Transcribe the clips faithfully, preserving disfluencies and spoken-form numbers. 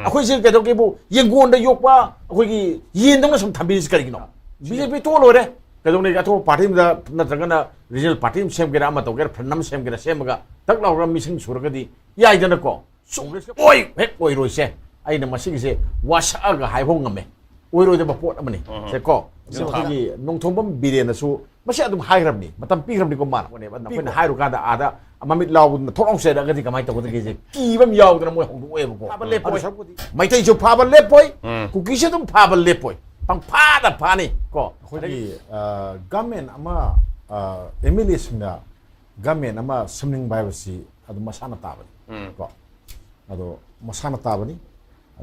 ꯑꯩꯈꯣꯏꯁꯦ ꯀꯩꯗꯧꯒꯦꯕꯨ, ꯌꯦꯡꯒꯣꯟꯗ ꯌꯣꯛꯄ ꯑꯩꯈꯣꯏꯒꯤ ꯌꯦꯟꯗꯧꯅ ꯁꯨꯝ ꯊꯝꯕꯤꯔꯤꯁꯤ ꯀꯔꯤꯒꯤꯅꯣ? ꯕꯤ ꯖꯦ ꯄꯤ ꯇꯣꯛꯑ ꯂꯣꯏꯔꯦ꯫ ꯀꯩꯗꯧꯅꯤ? ꯑꯇꯣꯞꯄ ꯄꯥꯔꯇꯤ ꯑꯃꯗ ꯅꯠꯇ꯭ꯔꯒꯅ ꯔꯤꯖꯅꯦꯜ ꯄꯥꯔꯇꯤ ꯑꯃ ꯁꯦꯝꯒꯦꯔꯥ, ꯑꯃ ꯇꯧꯒꯦꯔꯥ, ꯐ꯭ꯔꯟ ꯑꯃ ꯁꯦꯝꯒꯦꯔꯥ, ꯁꯦꯝꯃꯒ ꯇꯛ ꯂꯥꯎꯔꯒ ꯃꯤꯁꯤꯡ ꯁꯨꯔꯒꯗꯤ ꯌꯥꯏꯗꯅꯀꯣ꯫ ꯁꯨꯝ ꯑꯣꯏ ꯍꯦꯛ ꯑꯣꯏꯔꯣꯏꯁꯦ꯫ ꯑꯩꯅ ꯃꯁꯤꯒꯤꯁꯦ ꯋꯥꯁꯛꯑꯒ ꯍꯥꯏꯕ ꯉꯝꯃꯦ꯫ ꯑꯣꯏꯔꯣꯏꯗꯕ ꯄꯣꯠ ꯑꯃꯅꯤ꯫ ꯎꯝ꯫ ꯁꯦ ꯀꯣ, ꯁꯤ ꯑꯗꯨ ꯑꯩꯈꯣꯏꯒꯤ ꯅꯣꯡꯊꯣꯝꯕꯝ ꯕꯤꯔꯦꯟꯅꯁꯨ ꯃꯁꯤ ꯑꯗꯨꯝ ꯍꯥꯏꯈ꯭ꯔꯕꯅꯤ, ꯃꯇꯝ ꯄꯤꯈ꯭ꯔꯕꯅꯤꯀꯣ ꯃꯥꯅ꯫ ꯑꯩꯈꯣꯏꯅ ꯍꯥꯏꯔꯨꯀꯥꯟꯗ ꯑꯥꯗ ꯃꯃꯤꯠ ꯂꯥꯎꯗꯅ ꯊꯣꯛ ꯂꯥꯎ ꯆꯦꯜꯂꯛꯑꯒꯗꯤ ꯀꯃꯥꯏꯅ ꯇꯧꯒꯗꯒꯦꯁꯦ ꯀꯤꯕ ꯑꯃ ꯌꯥꯎꯗꯅ ꯃꯣꯏ ꯍꯧꯗꯣꯛꯑꯦꯕꯀꯣ꯫ ꯐꯥꯕ ꯂꯦꯞꯄꯣꯏ꯫ ꯑꯗꯨ ꯁꯔꯨꯛꯄꯨꯗꯤ ꯃꯩꯇꯩꯁꯨ ꯐꯥꯕ ꯂꯦꯞꯄꯣꯏ, ꯎꯝ꯫ ꯀꯨꯀꯤꯁꯨ ꯑꯗꯨꯝ ꯐꯥꯕ ꯂꯦꯞꯄꯣꯏ, ꯄꯪꯐꯥꯗ ꯐꯥꯅꯤ ꯀꯣ꯫ ꯑꯩꯈꯣꯏꯒꯤ, ꯑ, ꯒꯃꯦꯟ ꯑꯃ, ꯑ, ꯑꯦꯝ ꯑꯦꯜ ꯑꯦꯁꯤꯡꯅ ꯒꯃꯦꯟ ꯑꯃ ꯁꯦꯝꯅꯤꯡꯕ ꯍꯥꯏꯕꯁꯤ ꯑꯗꯨꯝ ꯃꯁꯥꯅ ꯇꯥꯕꯅꯤ ꯎꯝ꯫ ꯀꯣ꯫ ꯑꯗꯣ ꯃꯁꯥꯅ ꯇꯥꯕꯅꯤ꯫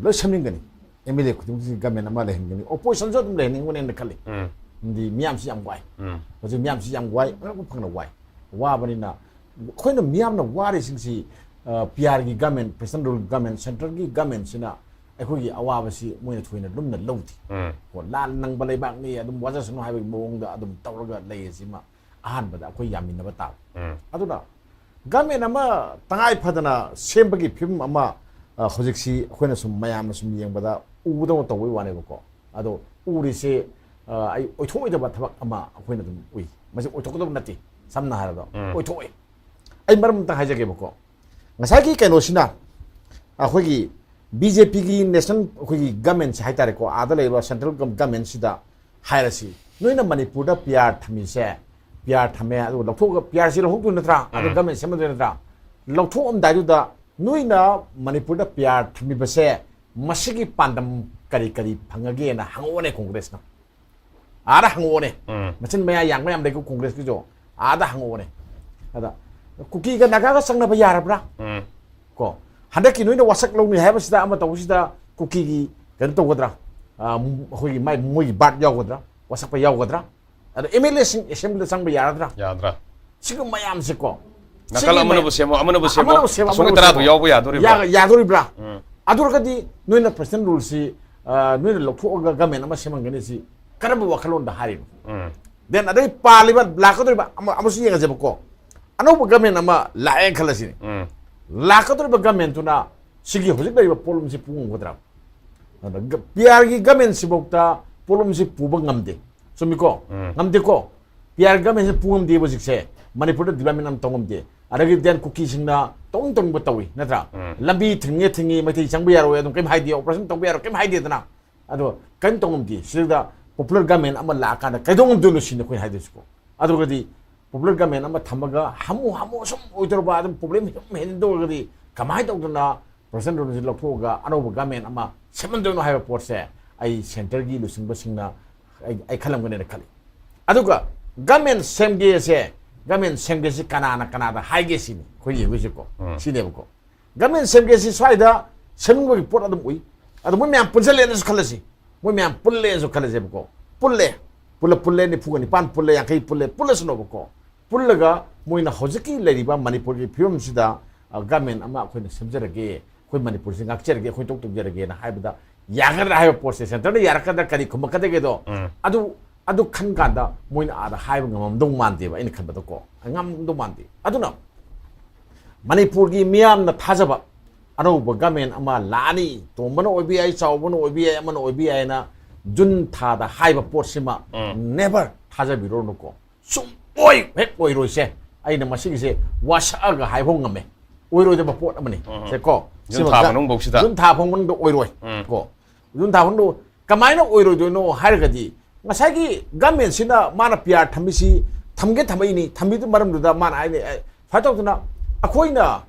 ꯂꯣꯏ ꯁꯦꯝꯅꯤꯡꯒꯅꯤ꯫ ꯑꯦꯝ ꯑꯦꯜ ꯑꯦ ꯈꯨꯗꯤꯡꯃꯛꯁꯤ ꯒꯃꯦꯟ ꯑꯃ ꯂꯩꯍꯟꯒꯅꯤ꯫ ꯑꯣꯄꯣꯖꯤꯁꯟꯁꯨ ꯑꯗꯨꯝ ꯂꯩꯍꯟꯅꯤꯡꯕꯅꯦꯅ ꯈꯜꯂꯤ꯫ ꯎꯝ꯫ ꯃꯔꯝꯗꯤ ꯃꯤꯌꯥꯝꯁꯤ ꯌꯥꯝ ꯋꯥꯏ꯫ ꯎꯝ꯫ ꯍꯧꯖꯤꯛ ꯃꯤꯌꯥꯝꯁꯤ ꯌꯥꯝ ꯋꯥꯏ, ꯑꯉꯛꯄ ꯐꯪꯅ ꯋꯥꯏ꯫ ꯋꯥꯕꯅꯤꯅ ꯑꯩꯈꯣꯏꯅ ꯃꯤꯌꯥꯝꯅ ꯋꯥꯔꯤꯁꯤꯡꯁꯤ, ꯑ, ꯄꯤ ꯑꯥꯔꯒꯤ ꯒꯃꯦꯟ, ꯄ꯭ꯔꯦꯁꯤꯗꯦꯟ ꯔꯨꯜ ꯒꯃꯦꯟ, ꯁꯦꯟꯇ꯭ꯔꯦꯜꯒꯤ ꯒꯃꯦꯟꯁꯤꯅ ꯑꯩꯈꯣꯏꯒꯤ ꯑꯋꯥꯕꯁꯤ ꯃꯣꯏꯅ ꯊꯣꯏꯅ ꯂꯨꯝꯅ ꯂꯧꯗꯦ꯫ ꯎꯝ꯫ ꯀꯣ, ꯂꯥꯟ ꯅꯪꯕ ꯂꯩꯕꯥꯛꯅꯤ, ꯑꯗꯨꯝ ꯋꯥꯖꯁꯅꯨ ꯍꯥꯏꯕꯒꯤ ꯃꯑꯣꯡꯗ ꯑꯗꯨꯝ ꯇꯧꯔꯒ ꯂꯩ ꯑꯁꯤꯃ ꯑꯍꯥꯟꯕꯗ ꯑꯩꯈꯣꯏ ꯌꯥꯃꯤꯟꯅꯕ ꯇꯥꯕ꯫ ꯎꯝ꯫ ꯑꯗꯨꯅ ꯒꯃꯦꯟ ꯑꯃ ꯇꯉꯥꯏ ꯐꯗꯅ ꯁꯦꯝꯕꯒꯤ ꯐꯤꯕꯝ ꯑꯃ, ꯑ, ꯍꯧꯖꯤꯛꯁꯤ ꯑꯩꯈꯣꯏꯅ ꯁꯨꯝ ꯃꯌꯥꯝꯅ ꯁꯨꯝ ꯌꯦꯡꯕꯗ ꯎꯕꯗꯧꯅ ꯇꯧꯕꯩ ꯋꯥꯅꯦꯕꯀꯣ꯫ ꯑꯗꯣ ꯎꯔꯤꯁꯦ, ꯑ, ꯑꯩ ꯑꯣꯏꯊꯣꯛꯑꯣꯏꯗꯕ ꯊꯕꯛ ꯑꯃ ꯑꯩꯈꯣꯏꯅ ꯑꯗꯨꯝ ꯎꯏ꯫ ꯃꯁꯤ ꯑꯣꯏꯊꯣꯛꯀꯗꯕ ꯅꯠꯇꯦ꯫ ꯁꯝꯅ ꯍꯥꯏꯔꯕꯗ ꯎꯝ꯫ ꯑꯣꯏꯊꯣꯛꯑꯣꯏ꯫ ꯑꯩ ꯃꯔꯝ ꯑꯝꯇ ꯍꯥꯏꯖꯒꯦꯕꯀꯣ꯫ ꯉꯁꯥꯏꯒꯤ ꯀꯩꯅꯣꯁꯤꯅ ꯑꯩꯈꯣꯏꯒꯤ ꯕꯤ ꯖꯦ ꯄꯤꯒꯤ ꯅꯦꯁꯅꯦꯜ ꯑꯩꯈꯣꯏꯒꯤ ꯒꯃꯦꯟꯁꯦ ꯍꯥꯏꯇꯥꯔꯦꯀꯣ, ꯑꯥꯗ ꯂꯩꯔꯤꯕ ꯁꯦꯟꯇ꯭ꯔꯦꯜ ꯒꯃꯦꯟꯁꯤꯗ ꯍꯥꯏꯔꯁꯤ, ꯅꯣꯏꯅ ꯃꯅꯤꯄꯨꯔꯗ ꯄꯤ ꯑꯥꯔ ꯊꯝꯃꯤꯁꯦ, ꯄꯤ ꯑꯥꯔ ꯊꯝꯃꯦ, ꯑꯗꯨꯒ ꯂꯧꯊꯣꯛꯑꯒ ꯄꯤ ꯑꯥꯔꯁꯤ ꯂꯧꯊꯣꯛꯇꯣꯏ ꯅꯠꯇ꯭ꯔꯥ? ꯑꯗꯨ ꯎꯝ꯫ ꯒꯃꯦꯟ ꯁꯦꯝꯃꯗꯣꯏ ꯅꯠꯇ꯭ꯔꯥ? ꯂꯧꯊꯣꯛꯑꯝꯗꯥꯏꯗꯨꯗ ꯅꯣꯏꯅ ꯃꯅꯤꯄꯨꯔꯗ ꯄꯤ ꯑꯥꯔ ꯊꯝꯃꯤꯕꯁꯦ ꯃꯁꯤꯒꯤ ꯄꯥꯟꯗꯝ ꯀꯔꯤ ꯀꯔꯤ ꯐꯪꯉꯒꯦꯅ ꯍꯪꯉꯛꯑꯣꯅꯦ ꯀꯣꯡꯒ꯭ꯔꯦꯁꯅ꯫ ꯑꯥꯗ ꯍꯪꯉꯛꯑꯣꯅꯦ꯫ ꯎꯝ꯫ ꯃꯆꯤꯟ ꯃꯌꯥ ꯌꯥꯡꯕ ꯌꯥꯝ ꯂꯩꯀꯣ ꯀꯣꯡꯒ꯭ꯔꯦꯁꯀꯤꯁꯨ꯫ ꯑꯥꯗ ꯍꯪꯉꯛꯑꯣꯅꯦ꯫ ꯑꯗ ꯀꯨꯀꯤꯒ ꯅꯥꯒꯥꯒ ꯆꯪꯅꯕ ꯌꯥꯔꯕ꯭ꯔꯥ? ꯎꯝ꯫ ꯀꯣ, ꯍꯟꯗꯛꯀꯤ ꯅꯣꯏꯅ ꯋꯥꯁꯛ ꯂꯧꯅꯤ ꯍꯥꯏꯕꯁꯤꯗ, ꯑꯃ ꯇꯧꯕꯁꯤꯗ ꯀꯨꯀꯤꯒꯤ ꯀꯩꯅꯣ ꯇꯧꯒꯗ꯭ꯔꯥ? ꯑ, ꯑꯩꯈꯣꯏꯒꯤ ꯃꯥꯏ, ꯃꯣꯏꯒꯤ ꯕꯥꯔꯠ ꯌꯥꯎꯒꯗ꯭ꯔꯥ? ꯋꯥꯁꯛꯄ ꯌꯥꯎꯒꯗ꯭ꯔꯥ? ꯑꯗꯣ ꯑꯦꯝ ꯑꯦꯜ ꯑꯦꯁꯤꯡ ꯑꯦꯁꯦꯝꯕ꯭ꯂꯤꯗ ꯆꯪꯕ ꯌꯥꯔꯗ꯭ꯔꯥ? ꯌꯥꯗ꯭ꯔꯥ? ꯁꯤꯒꯨꯝꯕ ꯃꯌꯥꯝꯁꯦꯀꯣ, ꯅꯥꯀꯜ ꯁꯤꯒꯤ ꯑꯃꯅꯕꯨ ꯃꯌꯥꯝ-, ꯁꯦꯝꯃꯣ, ꯑꯃꯅꯕꯨ ꯁꯦꯝꯃꯣ, ꯑꯃꯅꯕꯨ ꯁꯦꯝꯃꯣ, ꯑꯁꯣꯝꯒꯤ ꯑꯃꯅꯕꯨ ꯇꯔꯥꯗꯨ ꯁꯦꯝꯃꯣ꯫ ꯌꯥꯎꯕ ꯌꯥꯗꯣꯔꯤꯕ꯭ꯔꯥ? ꯌꯥ-, ꯌꯥꯗꯣꯔꯤꯕ꯭ꯔꯥ? ꯎꯝ꯫ ꯑꯗꯨ ꯑꯣꯏꯔꯒꯗꯤ ꯅꯣꯏꯅ ꯄ꯭ꯔꯦꯁꯤꯗꯦꯟ ꯔꯨꯜꯁꯤ, ꯑ, ꯅꯣꯏꯅ ꯂꯧꯊꯣꯛꯑꯒ ꯒꯃꯦꯟ ꯑꯃ ꯁꯦꯝꯍꯟꯒꯅꯤ ꯁꯤ ꯀꯔꯝꯕ ꯋꯥꯈꯜꯂꯣꯟꯗ ꯍꯥꯏꯔꯤꯅꯣ? ꯎꯝ꯫ Then ꯑꯗꯩ ꯄꯥꯜꯂꯤꯕ, ꯂꯥꯛꯀꯗꯧꯔꯤꯕ ꯑꯃ-, ꯑꯃꯁꯨ ꯌꯦꯡꯉꯁꯦꯕꯀꯣ꯫ ꯑꯅꯧꯕ ꯒꯃꯦꯟ ꯑꯃ ꯂꯥꯛꯑꯦ ꯈꯜꯂꯁꯤꯅꯦ꯫ ꯎꯝ꯫ ꯂꯥꯛꯀꯗꯧꯔꯤꯕ ꯒꯃꯦꯟꯇꯨꯅ ꯁꯤꯒꯤ ꯍꯧꯖꯤꯛ ꯂꯩꯔꯤꯕ ꯄꯣꯠꯂꯨꯝꯁꯤ ꯄꯨ ꯉꯝꯒꯗ꯭ꯔꯥ? ꯑꯗ ꯄꯤ ꯑꯥꯔꯒꯤ ꯒꯃꯦꯟꯁꯤꯐꯥꯎꯗ ꯄꯣꯠꯂꯨꯝꯁꯤ ꯄꯨꯕ ꯉꯝꯗꯦ꯫ ꯆꯨꯝꯃꯤꯀꯣ? ꯎꯝ꯫ ꯉꯝꯗꯦꯀꯣ? ꯄꯤ ꯑꯥꯔ ꯒꯃꯦꯟꯁꯤ ꯄꯨ ꯉꯝꯗꯦꯕ ꯍꯧꯖꯤꯛꯁꯦ꯫ ꯃꯅꯤꯄꯨꯔꯗ ꯗꯤꯕꯦꯂꯞꯃꯦꯟ ꯑꯃ ꯇꯧ ꯉꯝꯗꯦ꯫ ꯑꯗꯒꯤ ꯗꯦꯟ ꯀꯨꯀꯤꯁꯤꯡꯅ ꯇꯧꯅꯤꯡ ꯇꯧꯅꯤꯡꯕ ꯇꯧꯏ, ꯅꯠꯇ꯭ꯔꯥ? ꯎꯝ꯫ ꯂꯝꯕꯤ ꯊꯤꯡꯉꯦ ꯊꯤꯡꯉꯤ, ꯃꯩꯇꯩ ꯆꯪꯕ ꯌꯥꯔꯣꯏ, ꯑꯗꯨꯝ ꯀꯩꯝ ꯍꯥꯏꯗꯦ, ꯑꯣꯄꯔꯦꯁꯟ ꯇꯧꯕ ꯌꯥꯔꯣꯏ, ꯀꯩꯝ ꯍꯥꯏꯗꯦꯗꯅ꯫ ꯑꯗꯣ ꯀꯩꯝ ꯇꯧ ꯉꯝꯗꯦ꯫ ꯁꯤꯗ ꯄꯣꯄꯨꯂꯔ ꯒꯃꯦꯟ ꯑꯃ ꯂꯥꯛꯑꯀꯥꯟꯗ ꯀꯩꯗꯧ ꯉꯝꯗꯣꯏꯅꯣ ꯁꯤꯅꯤ ꯑꯩꯈꯣꯏꯅ ꯍꯥꯏꯗꯣꯏꯁꯤꯀꯣ꯫ ꯑꯗꯨꯒꯗꯤ ꯄꯣꯄꯨꯂꯔ ꯒꯃꯦꯟ ꯑꯃ ꯊꯝꯃꯒ ꯍꯥꯃꯨ ꯍꯥꯃꯨ ꯁꯨꯝ ꯑꯣꯏꯗꯧꯔꯕ, ꯑꯗꯨꯝ ꯄ꯭ꯔꯣꯕ꯭ꯂꯦꯝ ꯁꯨꯝ ꯍꯦꯟꯗꯧꯔꯒꯗꯤ ꯀꯃꯥꯏꯅ ꯇꯧꯗꯅ ꯄ꯭ꯔꯁꯤꯗꯦꯟ ꯔꯨꯜꯁꯤ ꯂꯧꯊꯣꯛꯑꯒ ꯑꯅꯧꯕ ꯒꯃꯦꯟ ꯑꯃ ꯁꯦꯝꯍꯟꯗꯣꯏꯅꯣ ꯍꯥꯏꯕ ꯄꯣꯠꯁꯦ ꯑꯩ ꯁꯦꯟꯇꯔꯒꯤ ꯂꯨꯆꯤꯡꯕꯁꯤꯡꯅ ꯑꯩ, ꯑꯩ ꯈꯜꯂꯝꯒꯅꯦꯅ ꯈꯜꯂꯤ꯫ ꯑꯗꯨꯒ ꯒꯃꯦꯟ ꯁꯦꯝꯒꯦꯁꯦ, ꯒꯃꯦꯟ ꯁꯦꯝꯒꯦꯁꯤ ꯀꯅꯥꯅ ꯀꯅꯥꯗ ꯍꯥꯏꯒꯦ ꯁꯤꯅꯤ ꯑꯩꯈꯣꯏ ꯌꯦꯡꯗꯣꯏꯁꯦꯀꯣ꯫ ꯎꯝ꯫ ꯁꯤꯅꯦꯕꯀꯣ꯫ ꯒꯃꯦꯟ ꯁꯦꯝꯒꯦꯁꯤ ꯁ꯭ꯋꯥꯏꯗ ꯁꯦꯝꯅꯤꯡꯕꯒꯤ ꯄꯣꯠ ꯑꯗꯨꯝ ꯎꯏ꯫ ꯑꯗꯣ ꯃꯣꯏ ꯃꯌꯥꯝ ꯄꯨꯟꯁꯤꯜꯂꯦꯅꯁꯨ ꯈꯜꯂꯁꯤ, ꯃꯣꯏ ꯃꯌꯥꯝ ꯄꯨꯜꯂꯦꯅꯁꯨ ꯈꯜꯂꯁꯦꯕꯀꯣ꯫ ꯄꯨꯜꯂꯦ, ꯄꯨꯜꯂ ꯄꯨꯜꯂꯦ, ꯅꯤꯐꯨꯒ ꯅꯤꯄꯥꯟ ꯄꯨꯜꯂꯦ, ꯌꯥꯡꯈꯩ ꯄꯨꯜꯂꯦ, ꯄꯨꯜꯂꯁꯅꯣꯕꯀꯣ꯫ ꯄꯨꯜꯂꯒ ꯃꯣꯏꯅ ꯍꯧꯖꯤꯛꯀꯤ ꯂꯩꯔꯤꯕ ꯃꯅꯤꯄꯨꯔꯒꯤ ꯐꯤꯕꯝꯁꯤꯗ, ꯑ, ꯒꯃꯦꯟ ꯑꯃ ꯑꯩꯈꯣꯏꯅ ꯁꯦꯝꯖꯔꯒꯦ, ꯑꯩꯈꯣꯏ ꯃꯅꯤꯄꯨꯔꯁꯤ ꯉꯥꯛꯆꯔꯒꯦ, ꯑꯩꯈꯣꯏ ꯇꯣꯛ ꯇꯧꯖꯔꯒꯦꯅ ꯍꯥꯏꯕꯗ ꯌꯥꯒꯗ꯭ꯔꯥ ꯍꯥꯏꯕ ꯄꯣꯠꯁꯦ, ꯁꯦꯟꯇꯔꯗ ꯌꯥꯔꯛꯀꯗ꯭ꯔꯥ, ꯀꯔꯤ ꯈꯨꯝꯃꯛꯀꯗꯒꯦꯗꯣ, ꯎꯝ꯫ ꯑꯗꯨ, ꯑꯗꯨ ꯈꯟ ꯀꯥꯟꯗ ꯃꯣꯏꯅ ꯑꯥꯗ ꯍꯥꯏꯕ ꯉꯝꯃꯝꯗꯧ ꯃꯥꯟꯗꯦꯕ, ꯑꯩꯅ ꯈꯟꯕꯗꯀꯣ, ꯉꯝꯗꯧ ꯃꯥꯟꯗꯦ꯫ ꯑꯗꯨꯅ ꯃꯅꯤꯄꯨꯔꯒꯤ ꯃꯤꯌꯥꯝꯅ ꯊꯥꯖꯕ ꯑꯅꯧꯕ ꯒꯃꯦꯟ ꯑꯃ ꯂꯥꯛꯑꯅꯤ, ꯇꯣꯝꯕꯅ ꯑꯣꯏꯕ ꯌꯥꯏ, ꯆꯥꯎꯕꯅ ꯑꯣꯏꯕ ꯌꯥꯏ, ꯑꯃꯅ ꯑꯣꯏꯕ ꯌꯥꯏꯅ ꯖꯨꯟ ꯊꯥꯗ ꯍꯥꯏꯕ ꯄꯣꯠꯁꯤꯃ ꯎꯝ꯫ Never ꯊꯥꯖꯕꯤꯔꯨꯔꯅꯨꯀꯣ꯫ ꯁꯨꯡꯑꯣꯏ ꯍꯦꯛ ꯑꯣꯏꯔꯣꯏꯁꯦ꯫ ꯑꯩꯅ ꯃꯁꯤꯒꯤꯁꯦ ꯋꯥꯁꯛꯑꯒ ꯍꯥꯏꯕ ꯉꯝꯃꯦ꯫ ꯑꯣꯏꯔꯣꯏꯗꯕ ꯄꯣꯠ ꯑꯃꯅꯤ꯫ ꯎꯝ꯫ ꯁꯦ ꯀꯣ, ꯖꯨꯟ ꯁꯤꯃ ꯊꯥ ꯒ-, ꯃꯅꯨꯡꯐꯧꯁꯤꯗ꯫ ꯖꯨꯟ ꯊꯥ ꯐꯥꯎ ꯃꯅꯨꯡꯗ ꯑꯣꯏꯔꯣꯏ꯫ ꯎꯝ꯫ ꯀꯣ, ꯖꯨꯟ ꯊꯥ ꯐꯥꯎ ꯃꯅꯨꯡꯗ ꯀꯃꯥꯏꯅ ꯑꯣꯏꯔꯣꯏꯗꯣꯏꯅꯣ ꯍꯥꯏꯔꯒꯗꯤ, ꯉꯁꯥꯏꯒꯤ ꯒꯃꯦꯟꯁꯤꯅ ꯃꯥꯅ ꯄꯤ ꯑꯥꯔ ꯊꯝꯃꯤꯁꯤ ꯊꯝꯒꯦ ꯊꯝꯃꯛꯏꯅꯤ, ꯊꯝꯕꯤꯗꯨ ꯃꯔꯝꯗꯨꯗ ꯃꯥꯅ ꯍꯥꯏꯅꯤ, "ꯑꯦ, ꯁꯨꯃꯥꯏꯅ ꯇꯧꯗꯅ ꯑꯩꯈꯣꯏꯅ,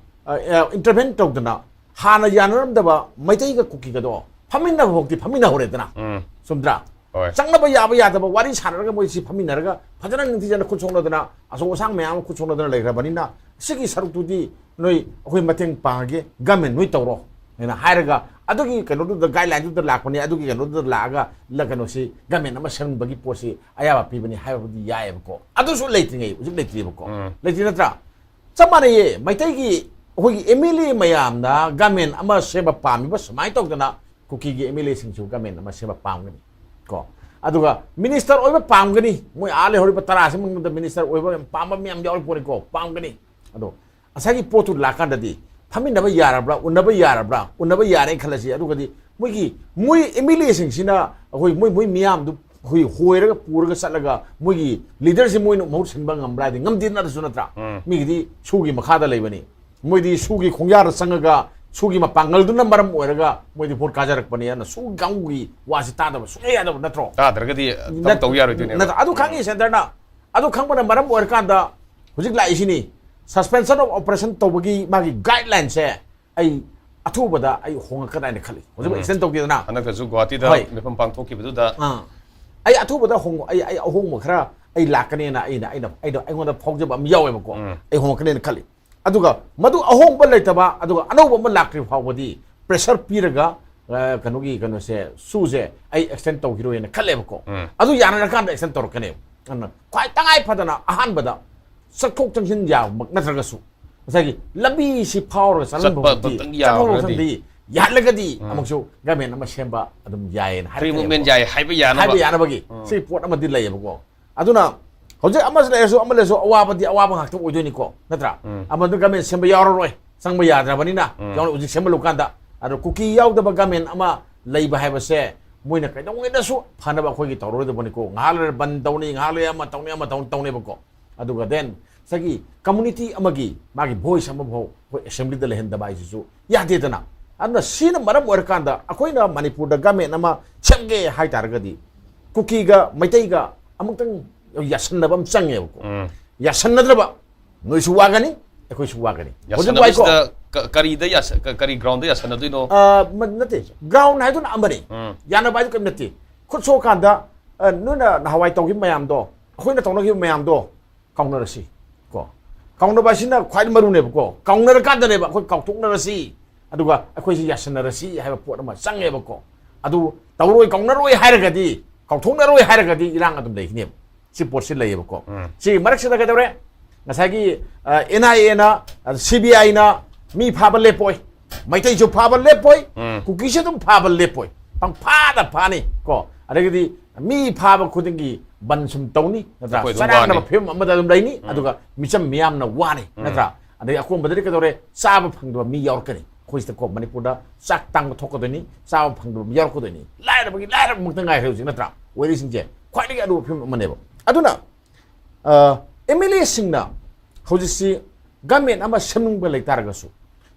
ꯑ, ꯑ, intervene ꯇꯧꯗꯅ ꯍꯥꯟꯅ ꯌꯥꯅꯔꯝꯗꯕ ꯃꯩꯇꯩꯒ ꯀꯨꯀꯤꯒꯗꯣ ꯐꯝꯃꯤꯟꯅꯕ ꯐꯥꯎꯗꯤ ꯐꯝꯃꯤꯟꯅꯍꯧꯔꯦꯗꯅ"꯫ ꯎꯝ꯫ ꯆꯨꯝꯗ꯭ꯔꯥ? ꯍꯣꯏ꯫ ꯆꯪꯅꯕ ꯌꯥꯕ ꯌꯥꯗꯕ ꯋꯥꯔꯤ ꯁꯥꯟꯅꯔꯒ ꯃꯣꯏꯁꯤ ꯐꯝꯃꯤꯟꯅꯔꯒ ꯐꯖꯅ ꯅꯤꯡꯊꯤꯖꯅ ꯈꯨꯠ ꯁꯣꯛꯅꯗꯅ ꯑꯆꯧ ꯑꯁꯥꯡ ꯃꯌꯥꯝ ꯑꯃ ꯈꯨꯠ ꯁꯣꯛꯅꯗꯅ ꯂꯩꯈ꯭ꯔꯕꯅꯤꯅ, ꯁꯤꯒꯤ ꯁꯔꯨꯛꯇꯨꯗꯤ ꯅꯣꯏ ꯑꯩꯈꯣꯏ ꯃꯇꯦꯡ ꯄꯥꯡꯉꯒꯦ, ꯒꯃꯦꯟ ꯅꯣꯏ ꯇꯧꯔꯣ ꯍꯥꯏꯅ ꯍꯥꯏꯔꯒ, ꯑꯗꯨꯒꯤ ꯀꯩꯅꯣꯗꯨꯗ, ꯒꯥꯏꯗꯂꯥꯏꯟꯗꯨꯗ ꯂꯥꯛꯄꯅꯤ, ꯑꯗꯨꯒꯤ ꯀꯩꯅꯣꯗꯨꯗ ꯂꯥꯛꯑꯒ ꯂ-, ꯀꯩꯅꯣꯁꯤ, ꯒꯃꯦꯟ ꯑꯃ ꯁꯦꯝꯕꯒꯤ ꯄꯣꯠꯁꯤ ꯑꯌꯥꯕ ꯄꯤꯕꯅꯤ ꯍꯥꯏꯕꯕꯨꯗꯤ ꯌꯥꯏꯑꯕꯀꯣ꯫ ꯑꯗꯨꯁꯨ ꯂꯩꯇ꯭ꯔꯤꯉꯩ, ꯍꯧꯖꯤꯛ ꯂꯩꯇ꯭ꯔꯤꯕꯀꯣ꯫ ꯎꯝ꯫ ꯂꯩꯇ꯭ꯔꯤ ꯅꯠꯇ꯭ꯔꯥ? ꯆꯞ ꯃꯥꯟꯅꯩꯌꯦ꯫ ꯃꯩꯇꯩꯒꯤ ꯑꯩꯈꯣꯏꯒꯤ ꯑꯦꯝ ꯑꯦꯜ ꯑꯦ ꯃꯌꯥꯝꯅ ꯒꯃꯦꯟ ꯑꯃ ꯁꯦꯝꯕ ꯄꯥꯝꯃꯤꯕ ꯁꯨꯃꯥꯏꯅ ꯇꯧꯗꯅ ꯀꯨꯀꯤꯒꯤ ꯑꯦꯝ ꯑꯦꯜ ꯑꯦꯁꯤꯡꯁꯨ ꯒꯃꯦꯟ ꯑꯃ ꯁꯦꯝꯕ ꯄꯥꯝꯒꯅꯤ ꯀꯣ꯫ ꯑꯗꯨꯒ ꯃꯤꯅꯤꯁꯇꯔ ꯑꯣꯏꯕ ꯄꯥꯝꯒꯅꯤ꯫ ꯃꯣꯏ ꯑꯥ ꯂꯩꯍꯧꯔꯤꯕ ꯇꯔꯥꯁꯤ ꯃꯅꯨꯡꯗ ꯃꯤꯅꯤꯁꯇꯔ ꯑꯣꯏꯕ ꯌꯥꯝ ꯄꯥꯝꯕ ꯃꯌꯥꯝ ꯌꯥꯎꯔꯤ ꯄꯣꯠꯅꯤꯀꯣ, ꯄꯥꯝꯒꯅꯤ꯫ ꯑꯗꯣ ꯉꯁꯥꯏꯒꯤ ꯄꯣꯠꯇꯨ ꯂꯥꯛꯀꯥꯟꯗꯗꯤ ꯐꯝꯃꯤꯟꯅꯕ ꯌꯥꯔꯕ꯭ꯔꯥ, ꯎꯅꯕ ꯌꯥꯔꯕ꯭ꯔꯥ? ꯎꯅꯕ ꯌꯥꯔꯦꯅ ꯈꯜꯂꯁꯤ꯫ ꯑꯗꯨꯒꯗꯤ ꯃꯣꯏꯒꯤ, ꯃꯣꯏ ꯑꯦꯝ ꯑꯦꯜ ꯑꯦꯁꯤꯡꯁꯤꯅ ꯑꯩꯈꯣꯏ, ꯃꯣꯏ, ꯃꯣꯏ ꯃꯤꯌꯥꯝꯗꯨ ꯑꯩꯈꯣꯏ ꯍꯣꯏꯔꯒ ꯄꯨꯔꯒ ꯆꯠꯂꯒ ꯃꯣꯏꯒꯤ ꯂꯤꯗꯔꯁꯤ ꯃꯣꯏꯅ ꯃꯍꯨꯠ ꯁꯤꯟꯕ ꯉꯝꯕ꯭ꯔꯥ ꯍꯥꯏꯗꯤ ꯉꯝꯗꯦ, ꯅꯠꯇ꯭ꯔꯁꯨ, ꯅꯠꯇ꯭ꯔꯥ? ꯎꯝ꯫ ꯃꯤꯒꯤꯗꯤ ꯁꯨꯒꯤ ꯃꯈꯥꯗ ꯂꯩꯕꯅꯤ꯫ ꯃꯣꯏꯗꯤ ꯁꯨꯒꯤ ꯈꯣꯡꯌꯥꯗ ꯆꯪꯉꯒ ꯁꯨꯒꯤ ꯃꯄꯥꯡꯒꯜꯗꯨꯅ ꯃꯔꯝ ꯑꯣꯏꯔꯒ ꯃꯣꯏꯗꯤ ꯚꯣꯠ ꯀꯥꯖꯔꯛꯄꯅꯤ꯫ ꯑꯗꯨꯅ ꯁꯨ ꯀꯥꯡꯕꯨꯒꯤ ꯋꯥꯁꯤ ꯇꯥꯗꯕ ꯁꯨꯡꯌꯥ ꯌꯥꯗꯕ ꯅꯠꯇ꯭ꯔꯣ? ꯇꯥꯗ꯭ꯔꯒꯗꯤ ꯊꯕꯛ ꯅꯠ-, ꯇꯧ ꯌꯥꯔꯣꯏꯗꯣꯏꯅꯦꯕ꯫ ꯅꯠꯇ꯭ꯔ-, ꯑꯗꯨ ꯈꯪꯉꯤ ꯁꯦꯟꯇꯔꯅ꯫ ꯑꯗꯨ ꯈꯪꯕꯅ ꯃꯔꯝ ꯑꯣꯏꯔꯀꯥꯟꯗ ꯍꯧꯖꯤꯛ ꯂꯥꯛꯏꯁꯤꯅꯤ, suspension of operation ꯇꯧꯕꯒꯤ ꯃꯥꯒꯤ guideline ꯁꯦ ꯑꯩ ꯑꯊꯨꯕꯗ ꯑꯩ ꯍꯣꯡꯉꯛꯀꯗ꯭ꯔꯥ ꯍꯥꯏꯅ ꯈꯜꯂꯤ꯫ ꯍꯧꯖꯤꯛ ꯎꯝ꯫ Extend ꯇꯧꯈꯤꯗꯅ꯫ ꯍꯟꯗꯛꯇꯁꯨ ꯒꯨꯍꯥꯇꯤꯗ ꯍꯣꯏ꯫ ꯃꯤꯐꯝ ꯄꯥꯡꯊꯣꯛꯈꯤꯕꯗꯨꯗ꯫ ꯑꯥ꯫ ꯑꯩ ꯑꯊꯨꯕꯗ ꯍꯣꯡ-, ꯑꯩ, ꯑꯩ ꯑꯍꯣꯡꯕ ꯈꯔ ꯑꯩ ꯂꯥꯛꯀꯅꯦꯅ ꯑꯩꯅ, ꯑꯩꯅ, ꯑꯩꯅ, ꯑꯩꯉꯣꯟꯗ ꯐꯥꯎꯖꯕ ꯑꯃ ꯌꯥꯎꯋꯦꯕꯀꯣ꯫ ꯎꯝ꯫ ꯑꯩ ꯍꯣꯡꯉꯛꯀꯅꯦꯅ ꯈꯜꯂꯤ꯫ ꯑꯗꯨꯒ ꯃꯗꯨ ꯑꯍꯣꯡꯕ ꯂꯩꯇꯕ, ꯑꯗꯨꯒ ꯑꯅꯧꯕ ꯑꯃ ꯂꯥꯛꯇ꯭ꯔꯤ ꯐꯥꯎꯕꯗꯤ pressure ꯄꯤꯔꯒ, ꯑ, ꯀꯩꯅꯣꯒꯤ, ꯀꯩꯅꯣꯁꯦ, ꯁꯨꯁꯦ ꯑꯩ extend ꯇꯧꯈꯤꯔꯣꯏꯅ ꯈꯜꯂꯦꯕꯀꯣ꯫ ꯎꯝ꯫ ꯑꯗꯨ ꯌꯥꯅꯔꯀꯥꯟꯗ extend ꯇꯧꯔꯛꯀꯅꯦꯕ꯫ ꯑꯗꯨꯅ ꯈ꯭ꯋꯥꯏ ꯇꯉꯥꯏ ꯐꯗꯅ ꯑꯍꯥꯟꯕꯗ ꯆꯠꯊꯣꯛ ꯆꯪꯁꯤꯟ ꯌꯥꯕꯃꯛ ꯅꯠꯇ꯭ꯔꯒꯁꯨ, ꯉꯁꯥꯏꯒꯤ ꯂꯝꯕꯤꯁꯤ ꯐꯥꯎꯔꯒ ꯆꯠꯍꯟꯕ ꯆꯠꯄ ꯃꯛꯇꯤ, ꯈꯛꯇꯪ ꯆꯠꯊꯣꯛ ꯌꯥꯔꯒꯗꯤ꯫ ꯆꯪꯁꯤꯟꯗꯤ ꯌꯥꯍꯜꯂꯒꯗꯤ ꯎꯝ꯫ ꯑꯃꯨꯛꯁꯨ government ꯑꯃ ꯁꯦꯝꯕ ꯑꯗꯨꯝ ꯌꯥꯏꯌꯦꯅ free movement ꯍꯥꯏꯔꯛꯀꯅꯦꯕꯀꯣ꯫ ꯌꯥꯏ ꯍꯥꯏꯕ ꯌꯥꯅꯕ꯫ ꯍꯥꯏꯕ ꯌꯥꯅꯕꯒꯤ ꯎꯝ꯫ ꯁꯤ ꯄꯣꯠ ꯑꯃꯗꯤ ꯂꯩꯌꯦꯕꯀꯣ꯫ ꯑꯗꯨꯅ ꯍꯧꯖꯤꯛ ꯑꯃ ꯂꯩꯔꯁꯨ ꯑꯃ ꯂꯩꯔꯁꯨ ꯑꯋꯥꯕꯗꯤ ꯑꯋꯥꯕ ꯉꯥꯛꯇ ꯑꯣꯏꯗꯣꯏꯅꯤꯀꯣ, ꯅꯠꯇ꯭ꯔꯥ? ꯎꯝ꯫ ꯑꯃꯗꯨ government ꯁꯦꯝꯕ ꯌꯥꯎꯔꯔꯣꯏ, ꯆꯪꯕ ꯌꯥꯗ꯭ꯔꯕꯅꯤꯅ꯫ ꯎꯝ꯫ ꯌꯥꯎꯔ-, ꯍꯧꯖꯤꯛ ꯁꯦꯝꯍꯜꯂꯨ ꯀꯥꯟꯗ, ꯑꯗꯣ ꯀꯨꯀꯤ ꯌꯥꯎꯗꯕ government ꯑꯃ ꯂꯩꯕ ꯍꯥꯏꯕꯁꯦ ꯃꯣꯏꯅ ꯀꯩꯗꯧꯉꯩꯗꯁꯨ ꯐꯅꯕ ꯑꯩꯈꯣꯏꯒꯤ ꯇꯧꯔꯔꯣꯏꯗꯕꯅꯤꯀꯣ꯫ ꯉꯥꯏꯍꯥꯛ ꯂꯩꯔ ꯕꯟ ꯇꯧꯅꯤ, ꯉꯥꯏꯍꯥꯛ ꯂꯩꯔ ꯑꯃ ꯇꯧꯅꯤ, ꯑꯃ ꯇꯧꯅꯤ, ꯇꯧꯅꯦꯕꯀꯣ꯫ ꯑꯗꯨꯒ then ꯉꯁꯥꯏꯒꯤ community ꯑꯃꯒꯤ ꯃꯥꯒꯤ voice ꯑꯃꯐꯥꯎ ꯑꯩꯈꯣꯏ assembly ꯗ ꯂꯩꯍꯟꯗꯕ ꯍꯥꯏꯁꯤꯁꯨ ꯌꯥꯗꯦꯗꯅ꯫ ꯑꯗꯨꯅ ꯁꯤꯅ ꯃꯔꯝ ꯑꯣꯏꯔꯀꯥꯟꯗ ꯑꯩꯈꯣꯏꯅ ꯃꯅꯤꯄꯨꯔꯗ government ꯑꯃ ꯁꯦꯝꯒꯦ ꯍꯥꯏ ꯇꯥꯔꯒꯗꯤ ꯀꯨꯀꯤꯒ ꯃꯩꯇꯩꯒ ꯑꯃꯨꯛꯇꯪ ꯌꯥꯁꯟꯅꯕ ꯑꯃ ꯆꯪꯉꯦꯕꯀꯣ꯫ ꯎꯝ꯫ ꯌꯥꯁꯟꯅꯗ꯭ꯔꯕ ꯅꯣꯏꯁꯨ ꯋꯥꯒꯅꯤ, ꯑꯩꯈꯣꯏꯁꯨ ꯋꯥꯒꯅꯤ꯫ ꯍꯧꯖꯤꯛ ꯋꯥꯏꯀꯣ꯫ ꯌꯥꯁꯟꯅꯕꯁꯤꯗ ꯀ-, ꯀꯔꯤꯗ ꯌꯥꯁ-, ꯀ-, ꯀꯔꯤ ground ꯗ ꯌꯥꯁꯟꯅꯗꯣꯏꯅꯣ? ꯑ, ꯃ-, ꯅꯠꯇꯦ, ground ꯍꯥꯏꯗꯨꯅ ꯑꯃꯅꯤ꯫ ꯎꯝ꯫ ꯌꯥꯅꯕ ꯍꯥꯏꯗꯨ ꯀꯔꯤꯝ ꯅꯠꯇꯦ꯫ ꯈꯨꯠ ꯁꯣꯛꯑꯀꯥꯟꯗ, ꯑ, ꯅꯣꯏꯅ ꯅꯍꯥꯟꯋꯥꯏ ꯇꯧꯈꯤꯕ ꯃꯌꯥꯝꯗꯣ, ꯑꯩꯈꯣꯏꯅ ꯇꯧꯅꯈꯤꯕ ꯃꯌꯥꯝꯗꯣ, ꯀꯥꯎꯅꯔꯁꯤ ꯀꯣ꯫ ꯀꯥꯎꯅꯕ ꯑꯁꯤꯅ ꯈ꯭ꯋꯥꯏ ꯃꯔꯨꯅꯦꯕꯀꯣ꯫ ꯀꯥꯎꯅꯔꯀꯥꯟꯗꯅꯦꯕ ꯑꯩꯈꯣꯏ ꯀꯥꯎꯊꯣꯛꯅꯔꯁꯤ, ꯑꯗꯨꯒ ꯑꯩꯈꯣꯏꯁꯤ ꯌꯥꯁꯟꯅꯔꯁꯤ ꯍꯥꯏꯕ ꯄꯣꯠ ꯑꯃ ꯆꯪꯉꯦꯕꯀꯣ꯫ ꯑꯗꯨ ꯇꯧꯔꯣꯏ, ꯀꯥꯎꯅꯔꯣꯏ ꯍꯥꯏꯔꯒꯗꯤ, ꯀꯥꯎꯊꯣꯛꯅꯔꯣꯏ ꯍꯥꯏꯔꯒꯗꯤ ꯏꯔꯥꯡ ꯑꯗꯨꯝ ꯂꯩꯒꯅꯦꯕ꯫ ꯁꯤ ꯄꯣꯠꯁꯤ ꯂꯩꯌꯦꯕꯀꯣ꯫ ꯎꯝ꯫ ꯁꯤ ꯃꯔꯛꯁꯤꯗ ꯀꯩꯗꯧꯔꯦ? ꯉꯁꯥꯏꯒꯤ, ꯑ, N I A ꯅ, ꯑ, C B I ꯅ ꯃꯤ ꯐꯥꯕ ꯂꯦꯞꯄꯣꯏ, ꯃꯩꯇꯩꯁꯨ ꯐꯥꯕ ꯂꯦꯞꯄꯣꯏ, ꯎꯝ꯫ ꯀꯨꯀꯤꯁꯨ ꯑꯗꯨꯝ ꯐꯥꯕ ꯂꯦꯞꯄꯣꯏ, ꯄꯪꯐꯥꯗ ꯐꯥꯅꯤ ꯀꯣ꯫ ꯑꯗꯒꯤꯗꯤ ꯃꯤ ꯐꯥꯕ ꯈꯨꯗꯤꯡꯒꯤ ꯕꯟ ꯁꯨꯝ ꯇꯧꯅꯤ, ꯅꯠꯇ꯭ꯔꯥ? ꯑꯩꯈꯣꯏ ꯑꯗꯨꯝ ꯆꯔꯥꯡꯅꯕ ꯋꯥꯅꯤ꯫ ꯐꯤꯕꯝ ꯑꯃꯗ ꯑꯗꯨꯝ ꯂꯩꯅꯤ, ꯎꯝ꯫ ꯑꯗꯨꯒ ꯃꯤꯆꯝ ꯃꯤꯌꯥꯝꯅ ꯋꯥꯅꯤ, ꯎꯝ꯫ ꯅꯠꯇ꯭ꯔꯥ? ꯑꯗꯩ ꯑꯀꯣꯟꯕꯗꯗꯤ ꯀꯩꯗꯧꯔꯦ? ꯆꯥꯕ ꯐꯪꯗꯕ ꯃꯤ ꯌꯥꯎꯔꯛꯀꯅꯤ꯫ ꯑꯩꯈꯣꯏ ꯁꯤꯗꯀꯣ, ꯃꯅꯤꯄꯨꯔꯗ ꯆꯥꯛ ꯇꯥꯡꯕ ꯊꯣꯛꯀꯗꯣꯏꯅꯤ, ꯆꯥꯕ ꯐꯪꯗꯕ ꯃꯤ ꯌꯥꯎꯔꯛꯀꯗꯣꯏꯅꯤ꯫ ꯂꯥꯏꯔꯕꯒꯤ ꯂꯥꯏꯔꯕ ꯃꯛꯇ ꯉꯥꯏꯈ꯭ꯔꯦ ꯍꯧꯖꯤꯛ, ꯅꯠꯇ꯭ꯔꯥ? ꯋꯥꯔꯤꯁꯤꯡꯁꯦ ꯈ꯭ꯋꯥꯏꯗꯒꯤ ꯑꯔꯨꯕ ꯐꯤꯕꯝ ꯑꯃꯅꯦꯕ꯫ ꯑꯗꯨꯅ ꯑꯦꯝ ꯑꯦꯜ ꯑꯦꯁꯤꯡꯅ ꯍꯧꯖꯤꯛꯁꯤ ꯒꯃꯦꯟ ꯑꯃ ꯁꯦꯝꯅꯤꯡꯕ ꯂꯩꯇꯥꯔꯒꯁꯨ,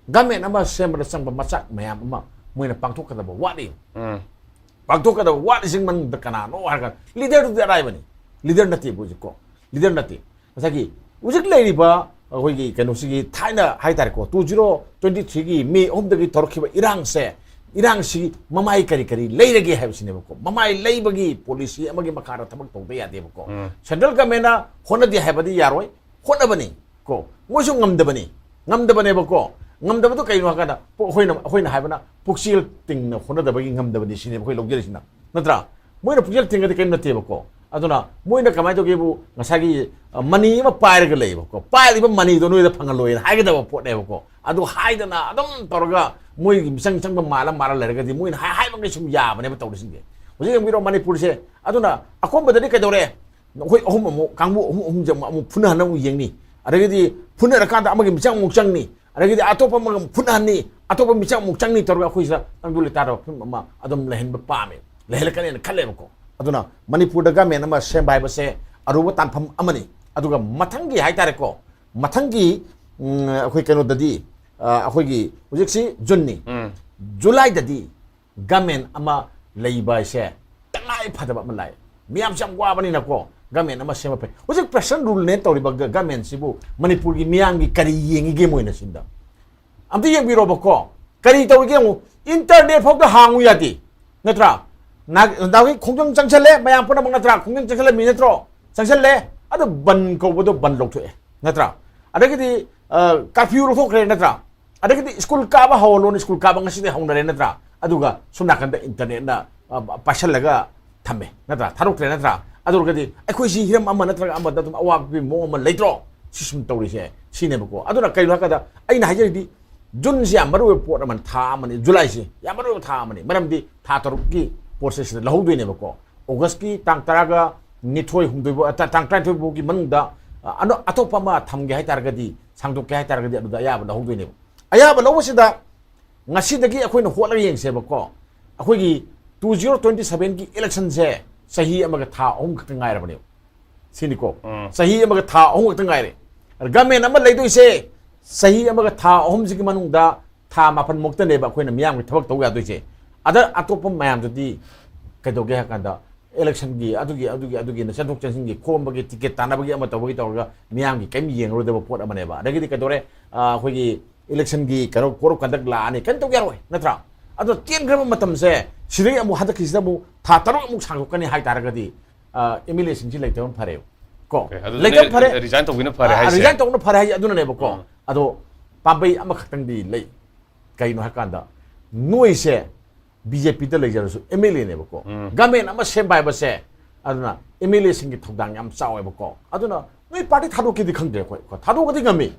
ꯒꯃꯦꯟ ꯑꯃ ꯁꯦꯝꯕꯗ ꯆꯪꯕ ꯃꯆꯥꯛ ꯃꯌꯥꯝ ꯑꯃ ꯃꯣꯏꯅ ꯄꯥꯡꯊꯣꯛꯀꯗꯕ ꯋꯥꯠꯂꯤ꯫ ꯎꯝ꯫ ꯄꯥꯡꯊꯣꯛꯀꯗꯕ ꯋꯥꯠꯂꯤꯁꯤꯡ ꯃꯅꯨꯡꯗ ꯀꯅꯥꯅꯣ ꯍꯥꯏꯔꯒ, ꯂꯤꯗꯔꯗꯨꯗꯤ ꯑꯔꯥꯏꯕꯅꯤ꯫ ꯂꯤꯗꯔ ꯅꯠꯇꯦꯕ ꯍꯧꯖꯤꯛꯀꯣ, ꯂꯤꯗꯔ ꯅꯠꯇꯦ꯫ ꯉꯁꯥꯏꯒꯤ ꯍꯧꯖꯤꯛ ꯂꯩꯔꯤꯕ ꯑꯩꯈꯣꯏꯒꯤ ꯀꯩꯅꯣꯁꯤꯒꯤ ꯊꯥꯏꯅ ꯍꯥꯏꯇꯥꯔꯦꯀꯣ, ꯇꯨ ꯖꯤꯔꯣ ꯇ꯭ꯋꯦꯟꯇꯤ ꯊ꯭ꯔꯤꯒꯤ ꯃꯦ ꯑꯍꯨꯝꯗꯒꯤ ꯇꯧꯔꯛꯈꯤꯕ ꯏꯔꯥꯡꯁꯦ, ꯏꯔꯥꯡꯁꯤ ꯃꯃꯥꯏ ꯀꯔꯤ ꯀꯔꯤ ꯂꯩꯔꯒꯦ ꯍꯥꯏꯕꯁꯤꯅꯦꯕꯀꯣ꯫ ꯃꯃꯥꯏ ꯂꯩꯕꯒꯤ ꯄꯣꯂꯤꯁꯤ ꯑꯃꯒꯤ ꯃꯈꯥꯗ ꯊꯕꯛ ꯇꯧꯗ ꯌꯥꯗꯦꯕꯀꯣ꯫ ꯎꯝ꯫ ꯁꯦꯟꯇ꯭ꯔꯦꯜ ꯒꯃꯦꯟꯅ ꯍꯣꯠꯅꯗꯦ ꯍꯥꯏꯕꯗꯤ ꯌꯥꯔꯣꯏ, ꯍꯣꯠꯅꯕꯅꯤ ꯀꯣ꯫ ꯃꯣꯏꯁꯨ ꯉꯝꯗꯕꯅꯤ, ꯉꯝꯗꯕꯅꯦꯕꯀꯣ꯫ ꯉꯝꯗꯕꯗꯣ ꯀꯩꯅꯣ ꯍꯥꯏꯀꯥꯟꯗ, ꯄꯣ-, ꯑꯩꯈꯣꯏꯅ, ꯑꯩꯈꯣꯏꯅ ꯍꯥꯏꯕꯅ ꯄꯨꯛꯆꯦꯜ ꯇꯤꯡꯅ ꯍꯣꯠꯅꯗꯕꯒꯤ ꯉꯝꯗꯕꯅꯤ ꯁꯤꯅꯦꯕ ꯑꯩꯈꯣꯏ ꯂꯧꯖꯔꯤꯁꯤꯅ, ꯅꯠꯇ꯭ꯔꯥ? ꯃꯣꯏꯅ ꯄꯨꯛꯆꯦꯜ ꯇꯤꯡꯒꯗꯤ ꯀꯔꯤꯝ ꯅꯠꯇꯦꯕꯀꯣ꯫ ꯑꯗꯨꯅ ꯃꯣꯏꯅ ꯀꯃꯥꯏꯅ ꯇꯧꯒꯦꯕꯨ, ꯉꯁꯥꯏꯒꯤ ꯑ, ꯃꯅꯤ ꯑꯃ ꯄꯥꯏꯔꯒ ꯂꯩꯌꯦꯕꯀꯣ꯫ ꯄꯥꯏꯔꯤꯕ ꯃꯅꯤꯗꯣ ꯅꯣꯏꯗ ꯐꯪꯍꯜꯂꯣꯏꯅ ꯍꯥꯏꯒꯗꯕ ꯄꯣꯠꯅꯦꯕꯀꯣ꯫ ꯑꯗꯨ ꯍꯥꯏꯗꯅ ꯑꯗꯨꯝ ꯇꯧꯔꯒ ꯃꯣꯏꯒꯤ ꯃꯤꯆꯪ ꯆꯪꯕ ꯃꯥꯜꯂ ꯃꯥꯜꯂ ꯂꯩꯔꯒꯗꯤ, ꯃꯣꯏꯅ ꯍꯥꯏ ꯍꯥꯏꯕꯉꯩ ꯁꯨꯝ ꯌꯥꯕꯅꯦꯕ ꯇꯧꯔꯤꯁꯤꯡꯁꯦ꯫ ꯍꯧꯖꯤꯛ ꯌꯦꯡꯕꯤꯔꯣ, ꯃꯅꯤꯄꯨꯔꯁꯦ꯫ ꯑꯗꯨꯅ ꯑꯀꯣꯟꯕꯗꯗꯤ ꯀꯩꯗꯧꯔꯦ? ꯑꯩꯈꯣꯏ ꯑꯍꯨꯝ ꯑꯃꯨꯛ, ꯀꯥꯡꯕꯨ ꯑꯍꯨꯝ ꯑꯍꯨꯝꯁꯦ ꯑꯃꯨꯛ, ꯑꯃꯨꯛ ꯐꯨꯅꯍꯟꯅ ꯑꯃꯨꯛ ꯌꯦꯡꯅꯤ꯫ ꯑꯗꯒꯤꯗꯤ ꯐꯨꯅꯔꯀꯥꯟꯗ ꯑꯃꯒꯤ ꯃꯤꯆꯪ ꯑꯃꯨꯛ ꯆꯪꯅꯤ꯫ ꯑꯗꯒꯤꯗꯤ ꯑꯇꯣꯞꯄ ꯑꯃꯒ ꯑꯃꯨꯛ ꯐꯨꯅꯍꯟꯅꯤ, ꯑꯇꯣꯞꯄ ꯃꯤꯆꯪ ꯑꯃꯨꯛ ꯆꯪꯅꯤ ꯇꯧꯔꯒ ꯑꯩꯈꯣꯏꯁꯤꯗ ꯅꯪꯗꯨ ꯂꯩꯇꯥꯔꯕ ꯐꯤꯕꯝ ꯑꯃ ꯑꯗꯨꯝ ꯂꯩꯍꯟꯕ ꯄꯥꯝꯃꯦ, ꯂꯩꯍꯜꯂꯛꯀꯅꯦꯅ ꯈꯜꯂꯦꯕꯀꯣ꯫ ꯑꯗꯨꯅ ꯃꯅꯤꯄꯨꯔꯗ ꯒꯃꯦꯟ ꯑꯃ ꯁꯦꯝꯕ ꯍꯥꯏꯕꯁꯦ ꯑꯔꯨꯕ ꯇꯥꯟꯐꯝ ꯑꯃꯅꯤ꯫ ꯑꯗꯨꯒ ꯃꯊꯪꯒꯤ ꯍꯥꯏꯇꯥꯔꯦꯀꯣ, ꯃꯊꯪꯒꯤ, ꯎꯝ, ꯑꯩꯈꯣꯏ ꯀꯩꯅꯣꯗꯗꯤ, ꯑ, ꯑꯩꯈꯣꯏꯒꯤ ꯍꯧꯖꯤꯛꯁꯤ ꯖꯨꯟꯅꯤ꯫ ꯎꯝ꯫ ꯖꯨꯂꯥꯏꯗꯗꯤ ꯒꯃꯦꯟ ꯑꯃ ꯂꯩꯕ ꯍꯥꯏꯁꯦ ꯇꯉꯥꯏ ꯐꯗꯕ ꯑꯃ ꯂꯥꯛꯑꯦ꯫ ꯃꯤꯌꯥꯝꯁꯦ ꯌꯥꯝ ꯋꯥꯕꯅꯤꯅꯀꯣ, ꯒꯃꯦꯟ ꯑꯃ ꯁꯦꯝꯕ ꯐꯩ꯫ ꯍꯧꯖꯤꯛ ꯄ꯭ꯔꯦꯁꯔ ꯔꯨꯜꯅꯦ ꯇꯧꯔꯤꯕ ꯒ-, ꯒꯃꯦꯟꯁꯤꯕꯨ ꯃꯅꯤꯄꯨꯔꯒꯤ ꯃꯤꯌꯥꯝꯒꯤ ꯀꯔꯤ ꯌꯦꯡꯉꯤꯒꯦ ꯃꯣꯏꯅ ꯁꯤꯗ? ꯑꯝꯇ ꯌꯦꯡꯕꯤꯔꯣꯕꯀꯣ, ꯀꯔꯤ ꯇꯧꯔꯤꯒꯦ ꯌꯦꯡꯉꯨ꯫ ꯏꯟꯇꯔꯅꯦꯠ ꯐꯥꯎꯗ ꯍꯥꯡꯉꯨ ꯌꯥꯗꯦ, ꯅꯠꯇ꯭ꯔꯥ? ꯅꯍꯥꯛ-, ꯅꯍꯥꯛꯀꯤ ꯈꯣꯡꯖꯪ ꯆꯪꯁꯜꯂꯦ, ꯃꯌꯥꯝ ꯄꯨꯝꯅꯃꯛ ꯅꯠꯇ꯭ꯔꯥ? ꯈꯣꯡꯖꯪ ꯆꯪꯁꯜꯂꯝꯃꯤ ꯅꯠꯇ꯭ꯔꯣ? ꯆꯪꯁꯜꯂꯦ꯫ ꯑꯗꯨ ꯕꯟ ꯀꯧꯕꯗꯣ ꯕꯟ ꯂꯧꯊꯣꯛꯑꯦ, ꯅꯠꯇ꯭ꯔꯥ? ꯑꯗꯒꯤꯗꯤ, ꯑ, ꯀꯥꯔꯐ꯭ꯌꯨ ꯂꯧꯊꯣꯛꯈ꯭ꯔꯦ, ꯅꯠꯇ꯭ꯔꯥ? ꯑꯗꯒꯤꯗꯤ ꯁ꯭ꯀꯨꯜ ꯀꯥꯕ ꯍꯧꯍꯜꯂꯣꯅ ꯁ꯭ꯀꯨꯜ ꯀꯥꯕ ꯉꯁꯤꯗꯤ ꯍꯧꯅꯔꯦ, ꯅꯠꯇ꯭ꯔꯥ? ꯑꯗꯨꯒ ꯁꯣꯝ ꯅꯥꯀꯟꯗ ꯏꯟꯇꯔꯅꯦꯠꯅ, ꯑ, ꯄꯥꯏꯁꯜꯂꯒ ꯊꯝꯃꯦ, ꯅꯠꯇ꯭ꯔꯥ? ꯊꯥꯗꯣꯛꯇ꯭ꯔꯦ, ꯅꯠꯇ꯭ꯔꯥ? ꯑꯗꯨ ꯑꯣꯏꯔꯒꯗꯤ ꯑꯩꯈꯣꯏꯁꯤ ꯍꯤꯔꯝ ꯑꯃ ꯅꯠꯇ꯭ꯔꯒ ꯑꯃꯗ ꯑꯗꯨꯝ ꯑꯋꯥꯕ ꯄꯤꯕ ꯃꯑꯣꯡ ꯑꯃ ꯂꯩꯇ꯭ꯔꯣ? ꯁꯤ ꯁꯨꯝ ꯇꯧꯔꯤꯁꯦ ꯁꯤꯅꯦꯕꯀꯣ꯫ ꯑꯗꯨꯅ ꯀꯩꯅꯣ ꯍꯥꯏꯔꯀꯥꯟꯗ, ꯑꯩꯅ ꯍꯥꯏꯖꯔꯤꯗꯤ, ꯖꯨꯟꯁꯤ ꯌꯥꯝ ꯃꯔꯨ ꯑꯣꯏꯕ ꯄꯣꯠ ꯑꯃꯅꯤ, ꯊꯥ ꯑꯃꯅꯤ, ꯖꯨꯂꯥꯏꯁꯤ ꯌꯥꯝ ꯃꯔꯨ ꯑꯣꯏꯕ ꯊꯥ ꯑꯃꯅꯤ꯫ ꯃꯔꯝꯗꯤ ꯊꯥ ꯇꯔꯨꯛꯀꯤ ꯄꯣꯠꯁꯦ ꯁꯤꯗ ꯂꯧꯍꯧꯗꯣꯏꯅꯦꯕꯀꯣ꯫ ꯑꯣꯒꯁꯀꯤ ꯇꯥꯡ ꯇꯔꯥꯒ ꯅꯤꯊꯣꯏ, ꯍꯨꯝꯗꯣꯏ ꯐꯥꯎ, ꯇ-, ꯇꯥꯡ ꯇꯔꯥꯅꯤꯊꯣꯏ ꯐꯥꯎꯒꯤ ꯃꯅꯨꯡꯗ, ꯑ, ꯑꯅ-, ꯑꯇꯣꯞꯄ ꯑꯃ ꯊꯝꯒꯦ ꯍꯥꯏꯇꯥꯔꯒꯗꯤ, ꯁꯥꯡꯗꯣꯛꯀꯦ ꯍꯥꯏꯇꯥꯔꯒꯗꯤ ꯑꯗꯨꯗ ꯑꯌꯥꯕ ꯂꯧꯍꯧꯗꯣꯏꯅꯦꯕ꯫ ꯑꯌꯥꯕ ꯂꯧꯕꯁꯤꯗ ꯉꯁꯤꯗꯒꯤ ꯑꯩꯈꯣꯏꯅ ꯍꯣꯠꯂꯒ ꯌꯦꯡꯁꯦꯕꯀꯣ, ꯑꯩꯈꯣꯏꯒꯤ two zero twenty seven ꯒꯤ election ꯁꯦ ꯆꯍꯤ ꯑꯃꯒ ꯊꯥ ꯑꯍꯨꯝ ꯈꯛꯇ ꯉꯥꯏꯔꯕꯅꯦꯕ꯫ ꯁꯤꯅꯤꯀꯣ, ꯎꯝ. ꯆꯍꯤ ꯑꯃꯒ ꯊꯥ ꯑꯍꯨꯝ ꯈꯛꯇ ꯉꯥꯏꯔꯦ꯫ ꯒꯃꯦꯟ ꯑꯃ ꯂꯩꯗꯣꯏꯁꯦ ꯆꯍꯤ ꯑꯃꯒ ꯊꯥ ꯑꯍꯨꯝꯁꯤꯒꯤ ꯃꯅꯨꯡꯗ ꯊꯥ ꯃꯥꯄꯟ ꯃꯨꯛꯇꯅꯦꯕ ꯑꯩꯈꯣꯏꯅ ꯃꯤꯌꯥꯝꯒꯤ ꯊꯕꯛ ꯇꯧ ꯌꯥꯗꯣꯏꯁꯦ꯫ ꯑꯗ ꯑꯇꯣꯞꯄ ꯃꯌꯥꯝꯗꯨꯗꯤ ꯀꯩꯗꯧꯒꯦ ꯍꯥꯏ ꯀꯥꯟꯗ, election ꯒꯤ ꯑꯗꯨꯒꯤ ꯑꯗꯨꯒꯤ ꯑꯗꯨꯒꯤꯅ ꯆꯦꯟꯊꯣꯛ ꯆꯦꯟꯁꯤꯟꯒꯤ, ꯈꯣꯝꯕꯒꯤ, ꯇꯤꯀꯦꯠ ꯇꯥꯟꯅꯕꯒꯤ, ꯑꯃ ꯇꯧꯕꯒꯤ ꯇꯧꯔꯒ ꯃꯤꯌꯥꯝꯒꯤ ꯀꯔꯤꯝ ꯌꯦꯡꯉꯔꯣꯏꯗꯕ ꯄꯣꯠ ꯑꯃꯅꯦꯕ꯫ ꯑꯗꯒꯤꯗꯤ ꯀꯩꯗꯧꯔꯦ, ꯑ, ꯑꯩꯈꯣꯏꯒꯤ election ꯒꯤ ꯀꯩꯅꯣ code of conduct ꯂꯥꯛꯑꯅꯤ, ꯀꯔꯤꯝ ꯇꯧ ꯌꯥꯔꯣꯏ, ꯅꯠꯇ꯭ꯔꯥ? ꯑꯗꯣ ꯇꯦꯟꯈ꯭ꯔꯕ ꯃꯇꯝꯁꯦ ꯁꯤꯗꯒꯤ ꯑꯃꯨꯛ ꯍꯟꯗꯛꯀꯤꯁꯤꯗ ꯑꯃꯨꯛ ꯊꯥ ꯇꯔꯨꯛ ꯑꯃꯨꯛ ꯁꯥꯡꯗꯣꯛꯀꯅꯤ ꯍꯥꯏꯇꯥꯔꯒꯗꯤ, ꯑ, MLA ꯁꯤꯡꯁꯤ ꯂꯩꯇꯕꯅ ꯐꯔꯦꯕ꯫ ꯀꯣ, ꯑꯦ, ꯑꯗꯨꯗꯤ ꯂꯩꯇꯕ ꯐꯔꯦ꯫ Resign ꯇꯧꯕꯤꯅ ꯐꯔꯦ ꯑ, ꯍꯥꯏꯁꯦ? Resign ꯇꯧꯕꯅ ꯐꯔꯦ ꯍꯥꯏꯁꯦ ꯑꯗꯨꯅꯅꯦꯕꯀꯣ꯫ ꯎꯝ. ꯑꯗꯣ ꯄꯥꯝꯕꯩ ꯑꯃꯈꯛꯇꯪꯗꯤ ꯂꯩ꯫ ꯀꯩꯅꯣ ꯍꯥꯏꯀꯥꯟꯗ, ꯅꯣꯏꯁꯦ BJP ꯗ ꯂꯩꯖꯔꯁꯨ MLA ꯅꯦꯕꯀꯣ꯫ ꯎꯝ. ꯒꯃꯦꯟ ꯑꯃ ꯁꯦꯝꯕ ꯍꯥꯏꯕꯁꯦ, ꯑꯗꯨꯅ MLA ꯁꯤꯡꯒꯤ ꯊꯧꯗꯥꯡ ꯌꯥꯝ ꯆꯥꯎꯋꯦꯕꯀꯣ꯫ ꯑꯗꯨꯅ ꯅꯣꯏ party ꯊꯥꯗꯣꯛꯀꯦꯗꯤ ꯈꯪꯗ꯭ꯔꯦ ꯑꯩꯈꯣꯏ꯫ ꯊꯥꯗꯣꯛꯄꯗꯤ ꯉꯝꯃꯤ꯫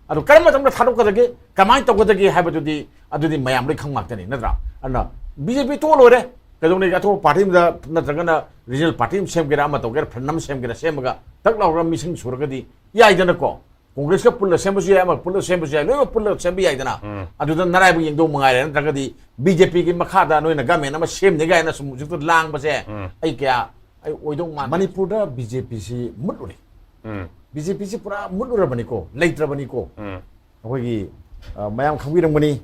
ꯑꯗꯣ ꯀꯔꯝꯕ ꯃꯇꯝꯗ ꯊꯥꯗꯣꯛꯀꯗꯒꯦ, ꯀꯃꯥꯏꯅ ꯇꯧꯒꯗꯒꯦ ꯍꯥꯏꯕꯗꯨꯗꯤ, ꯑꯗꯨꯗꯤ ꯃꯌꯥꯝ ꯂꯣꯏ ꯈꯪ ꯉꯥꯛꯇꯅꯤ, ꯅꯠꯇ꯭ꯔꯥ? ꯑꯗꯨꯅ BJP ꯇꯣꯛꯑ ꯂꯣꯏꯔꯦ꯫ ꯀꯩꯗꯧꯅꯤꯒꯦ? ꯑꯇꯣꯞꯄ party ꯑꯃꯗ ꯅꯠꯇ꯭ꯔꯒꯅ regional party ꯑꯃ ꯁꯦꯝꯒꯦꯔꯥ, ꯑꯃ ꯇꯧꯒꯦꯔꯥ, front ꯑꯃ ꯁꯦꯝꯒꯦꯔꯥ, ꯁꯦꯝꯃꯒ ꯇꯛ ꯂꯥꯎꯔꯒ ꯃꯤꯁꯤꯡ ꯁꯨꯔꯒꯗꯤ ꯌꯥꯏꯗꯅꯀꯣ꯫ Congress ꯀ ꯄꯨꯜꯂ ꯁꯦꯝꯕꯁꯨ ꯌꯥꯏ, ꯑꯃ ꯄꯨꯜꯂ ꯁꯦꯝꯕꯁꯨ ꯌꯥꯏ, ꯂꯣꯏꯅꯃꯛ ꯄꯨꯜꯂ ꯁꯦꯝꯕ ꯌꯥꯏꯗꯅ꯫ ꯎꯝ. ꯑꯗꯨꯗ ꯅꯔꯥꯏꯕꯛ ꯌꯦꯡꯗꯧ ꯃꯉꯥꯏꯔꯦ꯫ ꯅꯠꯇ꯭ꯔꯒꯗꯤ BJP ꯒꯤ ꯃꯈꯥꯗ ꯅꯣꯏꯅ ꯒꯃꯦꯟ ꯑꯃ ꯁꯦꯝꯅꯤ ꯀꯥꯏꯅ ꯁꯨꯝ ꯍꯧꯖꯤꯛꯇ ꯂꯥꯡꯕꯁꯦ ꯎꯝ. ꯑꯩ ꯀꯌꯥ, ꯑꯩ ꯑꯣꯏꯗꯧ ꯃꯥꯟꯗꯦ꯫ ꯃꯅꯤꯄꯨꯔꯗ BJP ꯁꯤ ꯃꯨꯠꯂꯨꯔꯦ꯫ ꯎꯝ. BJP ꯁꯤ ꯄꯨꯔꯥ ꯃꯨꯠꯂꯨꯔꯕꯅꯤꯀꯣ, ꯂꯩꯇ꯭ꯔꯕꯅꯤꯀꯣ꯫ ꯎꯝ. ꯑꯩꯈꯣꯏꯒꯤ, ꯑ, ꯃꯌꯥꯝ ꯈꯪꯕꯤꯔꯝꯒꯅꯤ,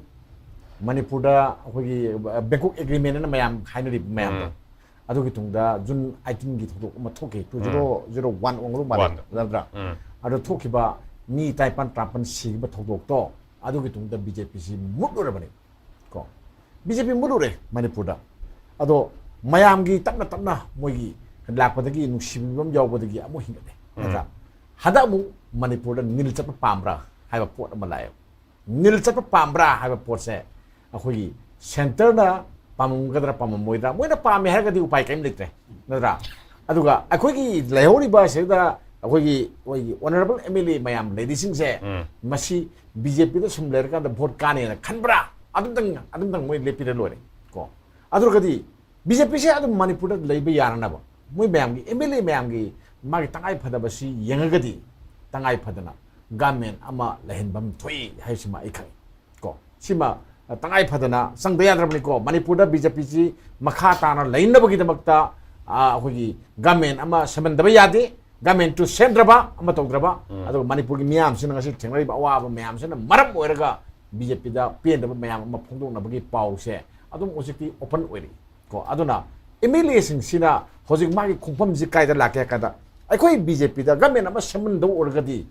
ꯃꯅꯤꯄꯨꯔꯗ ꯑꯩꯈꯣꯏꯒꯤ, ꯑ, Bangkok Agreement ꯑꯅ ꯃꯌꯥꯝ ꯍꯥꯏꯅꯔꯤꯕ ꯃꯌꯥꯝꯗꯣ꯫ ꯎꯝ. ꯑꯗꯨꯒꯤ ꯇꯨꯡꯗ June eighteen ꯒꯤ ꯊꯧꯗꯣꯛ ꯑꯃ ꯊꯣꯛꯈꯤ, two zero zero one ꯑꯣꯏꯔꯝꯒꯗꯧ ꯃꯥꯜꯂꯦ, One. ꯅꯠꯇ꯭ꯔꯥ? ꯎꯝ. ꯑꯗꯨ ꯊꯣꯛꯈꯤꯕ ꯃꯤ ꯇꯔꯥꯅꯤꯄꯥꯟ ꯇꯔꯥꯃꯥꯄꯟ ꯁꯤꯈꯤꯕ ꯊꯧꯗꯣꯛꯇꯣ, ꯑꯗꯨꯒꯤ ꯇꯨꯡꯗ BJP ꯁꯤ ꯃꯨꯠꯂꯨꯔꯕꯅꯤ ꯀꯣ꯫ BJP ꯃꯨꯠꯂꯨꯔꯦ ꯃꯅꯤꯄꯨꯔꯗ꯫ ꯑꯗꯣ ꯃꯌꯥꯝꯒꯤ ꯇꯞꯅ ꯇꯞꯅ ꯃꯣꯏꯒꯤ ꯂꯥꯛꯄꯗꯒꯤ ꯅꯨꯡꯁꯤꯕꯤꯕ ꯑꯃ ꯌꯥꯎꯕꯗꯒꯤ ꯑꯃꯨꯛ ꯍꯤꯡꯒꯠꯂꯦ, ꯎꯝ. ꯅꯠꯇ꯭ꯔꯥ? ꯍꯟꯗꯛ ꯑꯃꯨꯛ ꯃꯅꯤꯄꯨꯔꯗ ꯅꯤꯜ ꯆꯠꯄ ꯄꯥꯝꯕ꯭ꯔꯥ ꯍꯥꯏꯕ ꯄꯣꯠ ꯑꯃ ꯂꯥꯛꯑꯦ꯫ ꯅꯤꯜ ꯆꯠꯄ ꯄꯥꯝꯕ꯭ꯔꯥ ꯍꯥꯏꯕ ꯄꯣꯠꯁꯦ ꯑꯩꯈꯣꯏꯒꯤ centre ꯅ ꯄꯥꯝꯃꯝꯒꯗ꯭ꯔꯥ ꯄꯥꯝꯃꯝꯃꯣꯏꯗ꯭ꯔꯥ? ꯃꯣꯏꯅ ꯄꯥꯝꯃꯦ ꯍꯥꯏꯔꯒꯗꯤ ꯎꯄꯥꯏ ꯀꯔꯤꯝ ꯂꯩꯇ꯭ꯔꯦ, ꯅꯠꯇ꯭ꯔꯥ? ꯑꯗꯨꯒ ꯑꯩꯈꯣꯏꯒꯤ ꯂꯩꯍꯧꯔꯤꯕ ꯁꯤꯗ ꯑꯩꯈꯣꯏꯒꯤ, ꯑꯩꯈꯣꯏꯒꯤ honourable MLA ꯃꯌꯥꯝ ꯂꯩꯔꯤꯁꯤꯡꯁꯦ, ꯎꯝ. ꯃꯁꯤ BJP ꯗ ꯁꯨꯝ ꯂꯩꯔꯀꯥꯟꯗ vote ꯀꯥꯅꯦꯅ ꯈꯟꯕ꯭ꯔꯥ? ꯑꯗꯨꯝꯇꯪ, ꯑꯗꯨꯝꯇꯪ ꯃꯣꯏ ꯂꯦꯞꯄꯤꯔ ꯂꯣꯏꯔꯦ ꯀꯣ꯫ ꯑꯗꯨ ꯑꯣꯏꯔꯒꯗꯤ BJP ꯁꯦ ꯑꯗꯨꯝ ꯃꯅꯤꯄꯨꯔꯗ ꯂꯩꯕ ꯌꯥꯅꯅꯕ ꯃꯣꯏ ꯃꯌꯥꯝꯒꯤ, MLA ꯃꯌꯥꯝꯒꯤ ꯃꯥꯒꯤ ꯇꯉꯥꯏ ꯐꯗꯕꯁꯤ ꯌꯦꯡꯉꯒꯗꯤ, ꯇꯉꯥꯏ ꯐꯗꯅ ꯒꯃꯦꯟ ꯑꯃ ꯂꯩꯍꯟꯐꯝ ꯊꯣꯛꯏ ꯍꯥꯏꯁꯤꯃ ꯑꯩ ꯈꯪꯉꯤ꯫ ꯀꯣ, ꯁꯤꯃ ꯇꯉꯥꯏ ꯐꯗꯅ ꯆꯪꯗ ꯌꯥꯗ꯭ꯔꯕꯅꯤꯀꯣ꯫ ꯃꯅꯤꯄꯨꯔꯗ ꯕꯤ ꯖꯦ ꯄꯤꯁꯤ ꯃꯈꯥ ꯇꯥꯅ ꯂꯩꯅꯕꯒꯤꯗꯃꯛꯇ, ꯑ, ꯑꯩꯈꯣꯏꯒꯤ ꯒꯃꯦꯟ ꯑꯃ ꯁꯦꯝꯍꯟꯗꯕ ꯌꯥꯗꯦ꯫ ꯒꯃꯦꯟꯇꯨ ꯁꯦꯝꯗ꯭ꯔꯕ, ꯑꯃ ꯇꯧꯗ꯭ꯔꯕ, ꯎꯝ꯫ ꯑꯗꯨꯒ ꯃꯅꯤꯄꯨꯔꯒꯤ ꯃꯤꯌꯥꯝꯁꯤꯅ ꯉꯁꯤ ꯊꯦꯡꯅꯔꯤꯕ ꯑꯋꯥꯕ ꯃꯌꯥꯝꯁꯤꯅ ꯃꯔꯝ ꯑꯣꯏꯔꯒ ꯕꯤ ꯖꯦ ꯄꯤꯗ ꯄꯦꯟꯗꯕ ꯃꯌꯥꯝ ꯑꯃ ꯐꯣꯡꯗꯣꯛꯅꯕꯒꯤ ꯄꯥꯎꯁꯦ ꯑꯗꯨꯝ ꯍꯧꯖꯤꯛꯇꯤ ꯑꯣꯄꯟ ꯑꯣꯏꯔꯤ꯫ ꯀꯣ, ꯑꯗꯨꯅ ꯑꯦꯝ ꯑꯦꯜ ꯑꯦꯁꯤꯡꯁꯤꯅ ꯍꯧꯖꯤꯛ ꯃꯥꯒꯤ ꯈꯣꯡꯐꯝꯁꯤ ꯀꯥꯏꯗ ꯂꯥꯛꯀꯦ ꯍꯥꯏ ꯀꯥꯟꯗ, ꯑꯩꯈꯣꯏ ꯕꯤ ꯖꯦ ꯄꯤꯗ ꯒꯃꯦꯟ ꯑꯃ ꯁꯦꯝꯍꯟꯗꯧ ꯑꯣꯏꯔꯒꯗꯤ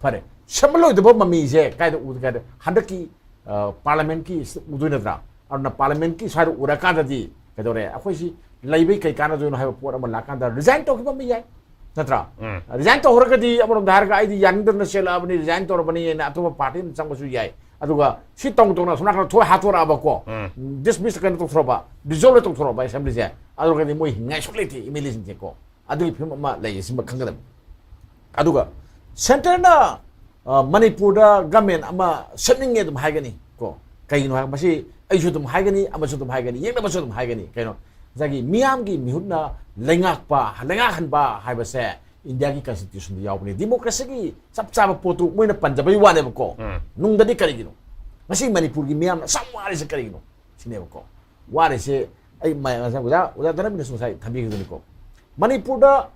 ꯐꯔꯦ, ꯁꯦꯝꯍꯜꯂꯣꯏꯗꯕ ꯃꯃꯤꯁꯦ ꯀꯥꯏꯗ ꯎꯒꯦ ꯍꯥꯏꯗ, ꯍꯟꯗꯛꯀꯤ, ꯑ, ꯄꯥꯔꯂꯤꯌꯥꯃꯦꯟꯠꯀꯤ ꯁꯤꯗ ꯎꯗꯣꯏ ꯅꯠꯇ꯭ꯔꯥ? ꯑꯗꯨꯅ ꯄꯥꯔꯂꯤꯌꯥꯃꯦꯟꯠꯀꯤ ꯁ꯭ꯋꯥꯏꯗ ꯎꯔꯀꯥꯟꯗꯗꯤ ꯀꯩꯗꯧꯔꯦ? ꯑꯩꯈꯣꯏꯁꯤ ꯂꯩꯕꯩ ꯀꯩ ꯀꯥꯟꯅꯗꯣꯏꯅꯣ ꯍꯥꯏꯕ ꯄꯣꯠ ꯑꯃ ꯂꯥꯛꯀꯥꯟꯗ ꯔꯤꯖꯥꯏꯟ ꯇꯧꯈꯤꯕ ꯑꯃ ꯌꯥꯏ, ꯅꯠꯇ꯭ꯔꯥ? ꯎꯝ꯫ ꯔꯤꯖꯥꯏꯟ ꯇꯧꯍꯧꯔꯒꯗꯤ ꯑꯃꯔꯣꯝꯗ ꯍꯥꯏꯔꯒ ꯑꯩꯗꯤ ꯌꯥꯅꯤꯡꯗꯅ ꯆꯦꯜꯂꯛꯑꯕꯅꯤ, ꯔꯤꯖꯥꯏꯟ ꯇꯧꯔꯕꯅꯤ ꯍꯥꯏꯅ ꯑꯇꯣꯞꯄ ꯄꯥꯔꯇꯤ ꯑꯃ ꯆꯪꯕꯁꯨ ꯌꯥꯏ꯫ ꯑꯗꯨꯒ ꯁꯤ ꯇꯧꯅ ꯇꯧꯅ ꯑꯁꯣꯝ ꯅꯥꯀꯟꯗ ꯊꯣꯛ ꯍꯥꯠꯇꯣꯔꯛꯑꯕꯀꯣ, ꯎꯝ꯫ ꯗꯤꯁꯃꯤꯁ ꯀꯩꯅꯣ ꯇꯧꯊꯣꯔꯛꯑꯕ, ꯗꯤꯖꯣꯜꯕ ꯇꯧꯊꯣꯔꯛꯑꯕ ꯑꯦꯁꯦꯝꯕ꯭ꯂꯤꯁꯦ, ꯑꯗꯨꯒꯗꯤ ꯃꯣꯏ ꯍꯤꯡꯉꯥꯏ ꯁꯨꯡꯂꯩꯇꯦ ꯑꯦꯝ ꯑꯦꯜ ꯑꯦꯁꯤꯡꯁꯦꯀꯣ꯫ ꯑꯗꯨꯒꯤ ꯐꯤꯕꯝ ꯑꯃ ꯂꯩꯌꯦ, ꯁꯤꯃ ꯈꯪꯒꯗꯕꯅꯤ꯫ ꯑꯗꯨꯒ ꯁꯦꯟꯇꯔꯅ, ꯑ, ꯃꯅꯤꯄꯨꯔꯗ ꯒꯃꯦꯟ ꯑꯃ ꯁꯦꯝꯅꯤꯡꯉꯦ ꯑꯗꯨꯝ ꯍꯥꯏꯒꯅꯤ ꯀꯣ꯫ ꯀꯩꯒꯤꯅꯣ ꯍꯥꯏ, ꯃꯁꯤ ꯑꯩꯁꯨ ꯑꯗꯨꯝ ꯍꯥꯏꯒꯅꯤ, ꯑꯃꯁꯨ ꯑꯗꯨꯝ ꯍꯥꯏꯒꯅꯤ, ꯌꯦꯡꯅꯕꯁꯨ ꯑꯗꯨꯝ ꯍꯥꯏꯒꯅꯤ꯫ ꯀꯩꯅꯣ, ꯉꯁꯥꯏꯒꯤ ꯃꯤꯌꯥꯝꯒꯤ ꯃꯤꯍꯨꯠꯅ ꯂꯩꯉꯥꯛꯄ, ꯂꯩꯉꯥꯛꯍꯟꯕ ꯍꯥꯏꯕꯁꯦ ꯏꯟꯗꯤꯌꯥꯒꯤ ꯀꯟꯁꯇꯤꯇ꯭ꯌꯨꯁꯟꯗ ꯌꯥꯎꯕꯅꯤ꯫ ꯗꯤꯃꯣꯀ꯭ꯔꯦꯁꯤꯒꯤ ꯆꯞ ꯆꯥꯕ ꯄꯣꯠꯇꯨ ꯃꯣꯏꯅ ꯄꯟꯖꯕꯩ ꯋꯥꯅꯦꯕꯀꯣ꯫ ꯎꯝ꯫ ꯅꯨꯡꯗꯗꯤ ꯀꯔꯤꯒꯤꯅꯣ? ꯉꯁꯤ ꯃꯅꯤꯄꯨꯔꯒꯤ ꯃꯤꯌꯥꯝꯅ ꯑꯁꯨꯛ ꯋꯥꯔꯤꯁꯦ ꯀꯔꯤꯒꯤꯅꯣ? ꯁꯤꯅꯦꯕꯀꯣ꯫ ꯋꯥꯔꯤꯁꯦ ꯑꯩ ꯃ-, ꯉꯁꯥꯏ ꯑꯣꯖꯥ, ꯑꯣꯖꯥ ꯙꯅꯕꯤꯅꯁꯨ ꯉꯁꯥꯏ ꯊꯝꯕꯤꯈꯤꯕꯅꯤꯀꯣ꯫ ꯃꯅꯤꯄꯨꯔꯗ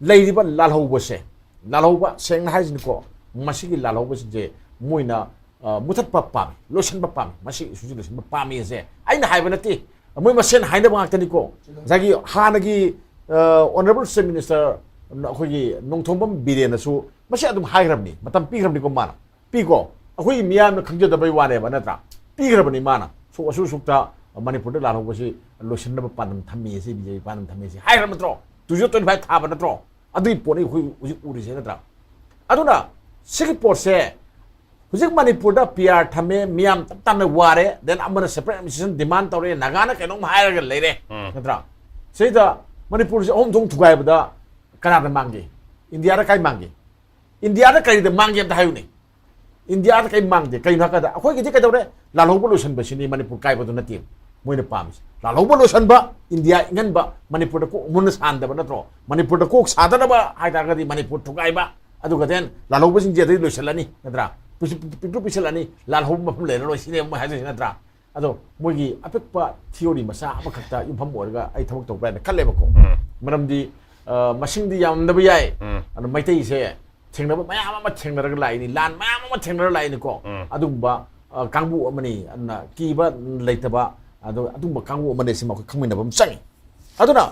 ꯂꯩꯔꯤꯕ ꯂꯥꯜꯍꯧꯕꯁꯦ, ꯂꯥꯜꯍꯧꯕ, ꯁꯦꯡꯅ ꯍꯥꯏꯁꯤꯅꯤꯀꯣ, ꯃꯁꯤꯒꯤ ꯂꯥꯜꯍꯧꯕꯁꯤꯡꯁꯦ ꯃꯣꯏꯅ, ꯑ, ꯃꯨꯊꯠꯄ ꯄꯥꯝꯃꯤ, ꯂꯣꯏꯁꯤꯟꯕ ꯄꯥꯝꯃꯤ, ꯃꯁꯤ ꯏꯁꯨꯁꯤ ꯂꯣꯏꯁꯤꯟꯕ ꯄꯥꯝꯃꯤ ꯑꯁꯦ ꯑꯩꯅ ꯍꯥꯏꯕ ꯅꯠꯇꯦ, ꯃꯣꯏ ꯃꯁꯦꯟ ꯍꯥꯏꯅꯕ ꯉꯥꯛꯇꯅꯤꯀꯣ꯫ ꯉꯁꯥꯏꯒꯤ ꯍꯥꯟꯅꯒꯤ, ꯑ, ꯑꯣꯅꯔꯦꯕꯜ ꯆꯤꯐ ꯃꯤꯅꯤꯁꯇꯔ ꯑꯩꯈꯣꯏꯒꯤ ꯅꯣꯡꯊꯣꯝꯕꯝ ꯕꯤꯔꯦꯟꯅꯁꯨ ꯃꯁꯤ ꯑꯗꯨꯝ ꯍꯥꯏꯈ꯭ꯔꯕꯅꯤ, ꯃꯇꯝ ꯄꯤꯈ꯭ꯔꯕꯅꯤꯀꯣ ꯃꯥꯅ꯫ ꯄꯤꯀꯣ, ꯑꯩꯈꯣꯏꯒꯤ ꯃꯤꯌꯥꯝꯅ ꯈꯪꯖꯗꯕꯩ ꯋꯥꯅꯦꯕ, ꯅꯠꯇ꯭ꯔꯥ? ꯄꯤꯈ꯭ꯔꯕꯅꯤ ꯃꯥꯅ, ꯁꯨꯛ ꯑꯁꯨꯛ ꯑꯁꯨꯛꯇ ꯃꯅꯤꯄꯨꯔꯗ ꯂꯥꯜꯍꯧꯕꯁꯤ ꯂꯣꯏꯁꯤꯟꯅꯕ ꯄꯥꯟꯗꯝ ꯊꯝꯃꯤ, ꯁꯤ ꯕꯤ ꯖꯦ ꯄꯤ ꯄꯥꯟꯗꯝ ꯊꯝꯃꯤ, ꯁꯤ ꯍꯥꯏꯈ꯭ꯔ ꯅꯠꯇ꯭ꯔꯣ? ꯇꯨ ꯊꯥꯎꯖꯟ ꯇ꯭ꯋꯦꯟꯇꯤ ꯐꯥꯏꯚ ꯊꯥꯕ ꯅꯠꯇ꯭ꯔꯣ? ꯑꯗꯨꯒꯤ ꯄꯣꯠꯅꯤ ꯑꯩꯈꯣꯏ ꯍꯧꯖꯤꯛ ꯎꯔꯤꯁꯦ, ꯅꯠꯇ꯭ꯔꯥ? ꯑꯗꯨꯅ ꯁꯤꯒꯤ ꯄꯣꯠꯁꯦ ꯍꯧꯖꯤꯛ ꯃꯅꯤꯄꯨꯔꯗ ꯄꯤ ꯑꯥꯔ ꯊꯝꯃꯦ, ꯃꯤꯌꯥꯝ ꯇꯞ ꯇꯥꯅ ꯋꯥꯔꯦ, then ꯑꯃꯅ separate administration demand ꯇꯧꯔꯦ, ꯅꯥꯒꯥꯅ ꯀꯩꯅꯣꯝ ꯍꯥꯏꯔꯒ ꯂꯩꯔꯦ, ꯎꯝ꯫ ꯅꯠꯇ꯭ꯔꯥ? ꯁꯤꯗ ꯃꯅꯤꯄꯨꯔꯁꯦ ꯑꯍꯨꯝ ꯊꯣꯛ ꯊꯨꯒꯥꯏꯕꯗ ꯀꯅꯥꯗ ꯃꯥꯡꯒꯦ? ꯏꯟꯗꯤꯌꯥꯗ ꯀꯥꯏ ꯃꯥꯡꯒꯦ? ꯏꯟꯗꯤꯌꯥꯗ ꯀꯔꯤꯗ ꯃꯥꯡꯒꯦ ꯑꯝꯇ ꯍꯥꯏꯌꯨꯅꯦ꯫ ꯏꯟꯗꯤꯌꯥꯗ ꯀꯔꯤ ꯃꯥꯡꯗꯦ? ꯀꯩꯅꯣ ꯍꯥꯏꯔꯀꯥꯟꯗ ꯑꯩꯈꯣꯏꯒꯤꯗꯤ ꯀꯩꯗꯧꯔꯦ? ꯂꯥꯜꯍꯧꯕ ꯂꯣꯏꯁꯤꯟꯕꯁꯤꯅꯤ ꯃꯅꯤꯄꯨꯔ ꯀꯥꯏꯕꯗꯨ ꯅꯠꯇꯦ ꯃꯣꯏꯅ ꯄꯥꯝꯃꯤꯁꯦ꯫ ꯂꯥꯜꯍꯧꯕ ꯂꯣꯏꯁꯤꯟꯕ, ꯏꯟꯗꯤꯌꯥ ꯏꯪꯍꯟꯕ, ꯃꯅꯤꯄꯨꯔꯗ ꯀꯣꯛ ꯃꯨꯟꯅ ꯁꯥꯍꯟꯗꯕ ꯅꯠꯇ꯭ꯔꯣ? ꯃꯅꯤꯄꯨꯔꯗ ꯀꯣꯛ ꯁꯥꯗꯅꯕ ꯍꯥꯏ ꯇꯥꯔꯒꯗꯤ ꯃꯅꯤꯄꯨꯔ ꯊꯨꯒꯥꯏꯕ, ꯑꯗꯨꯒ then ꯂꯥꯜꯍꯧꯕꯁꯤꯡꯁꯦ ꯑꯗꯩ ꯂꯣꯏꯁꯤꯜꯂꯅꯤ, ꯅꯠꯇ꯭ꯔꯥ? ꯄꯤꯛꯇ꯭ꯔꯨ ꯄꯤꯛꯁꯤꯜꯂꯅꯤ, ꯂꯥꯜꯍꯧꯕ ꯃꯐꯝ ꯂꯩꯔꯔꯣꯏ ꯁꯤꯅꯦꯕ ꯃꯣꯏ ꯍꯥꯏꯗꯣꯏꯁꯦ, ꯅꯠꯇ꯭ꯔꯥ? ꯑꯗꯣ ꯃꯣꯏꯒꯤ ꯑꯄꯤꯛꯄ theory ꯃꯆꯥ ꯑꯃꯈꯛꯇ ꯌꯨꯝꯐꯝ ꯑꯣꯏꯔꯒ ꯑꯩ ꯊꯕꯛ ꯇꯧꯕ꯭ꯔꯥ ꯍꯥꯏꯅ ꯈꯜꯂꯦꯕꯀꯣ꯫ ꯃꯔꯝꯗꯤ ꯑ, ꯃꯁꯤꯡꯗꯤ ꯌꯥꯝꯗꯕ ꯌꯥꯏ꯫ ꯑꯗꯣ ꯃꯩꯇꯩꯁꯦ ꯊꯦꯡꯅꯕ ꯃꯌꯥꯝ ꯑꯃ ꯊꯦꯡꯅꯔꯒ ꯂꯥꯛꯏꯅꯤ, ꯂꯥꯟ ꯃꯌꯥꯝ ꯑꯃ ꯊꯦꯡꯅꯔꯒ ꯂꯥꯛꯏꯅꯤꯀꯣ꯫ ꯑꯗꯨꯒꯨꯝꯕ ꯑ, ꯀꯥꯡꯕꯨ ꯑꯃꯅꯤ꯫ ꯑꯗꯨꯅ ꯀꯤꯕ ꯂꯩꯇꯕ, ꯑꯗꯨ ꯑꯗꯨꯒꯨꯝꯕ ꯀꯥꯡꯕꯨ ꯑꯃꯅꯤ꯫ ꯁꯤꯃ ꯑꯩꯈꯣꯏ ꯈꯪꯃꯤꯟꯅꯕ ꯑꯃ ꯆꯪꯉꯤ꯫ ꯑꯗꯨꯅ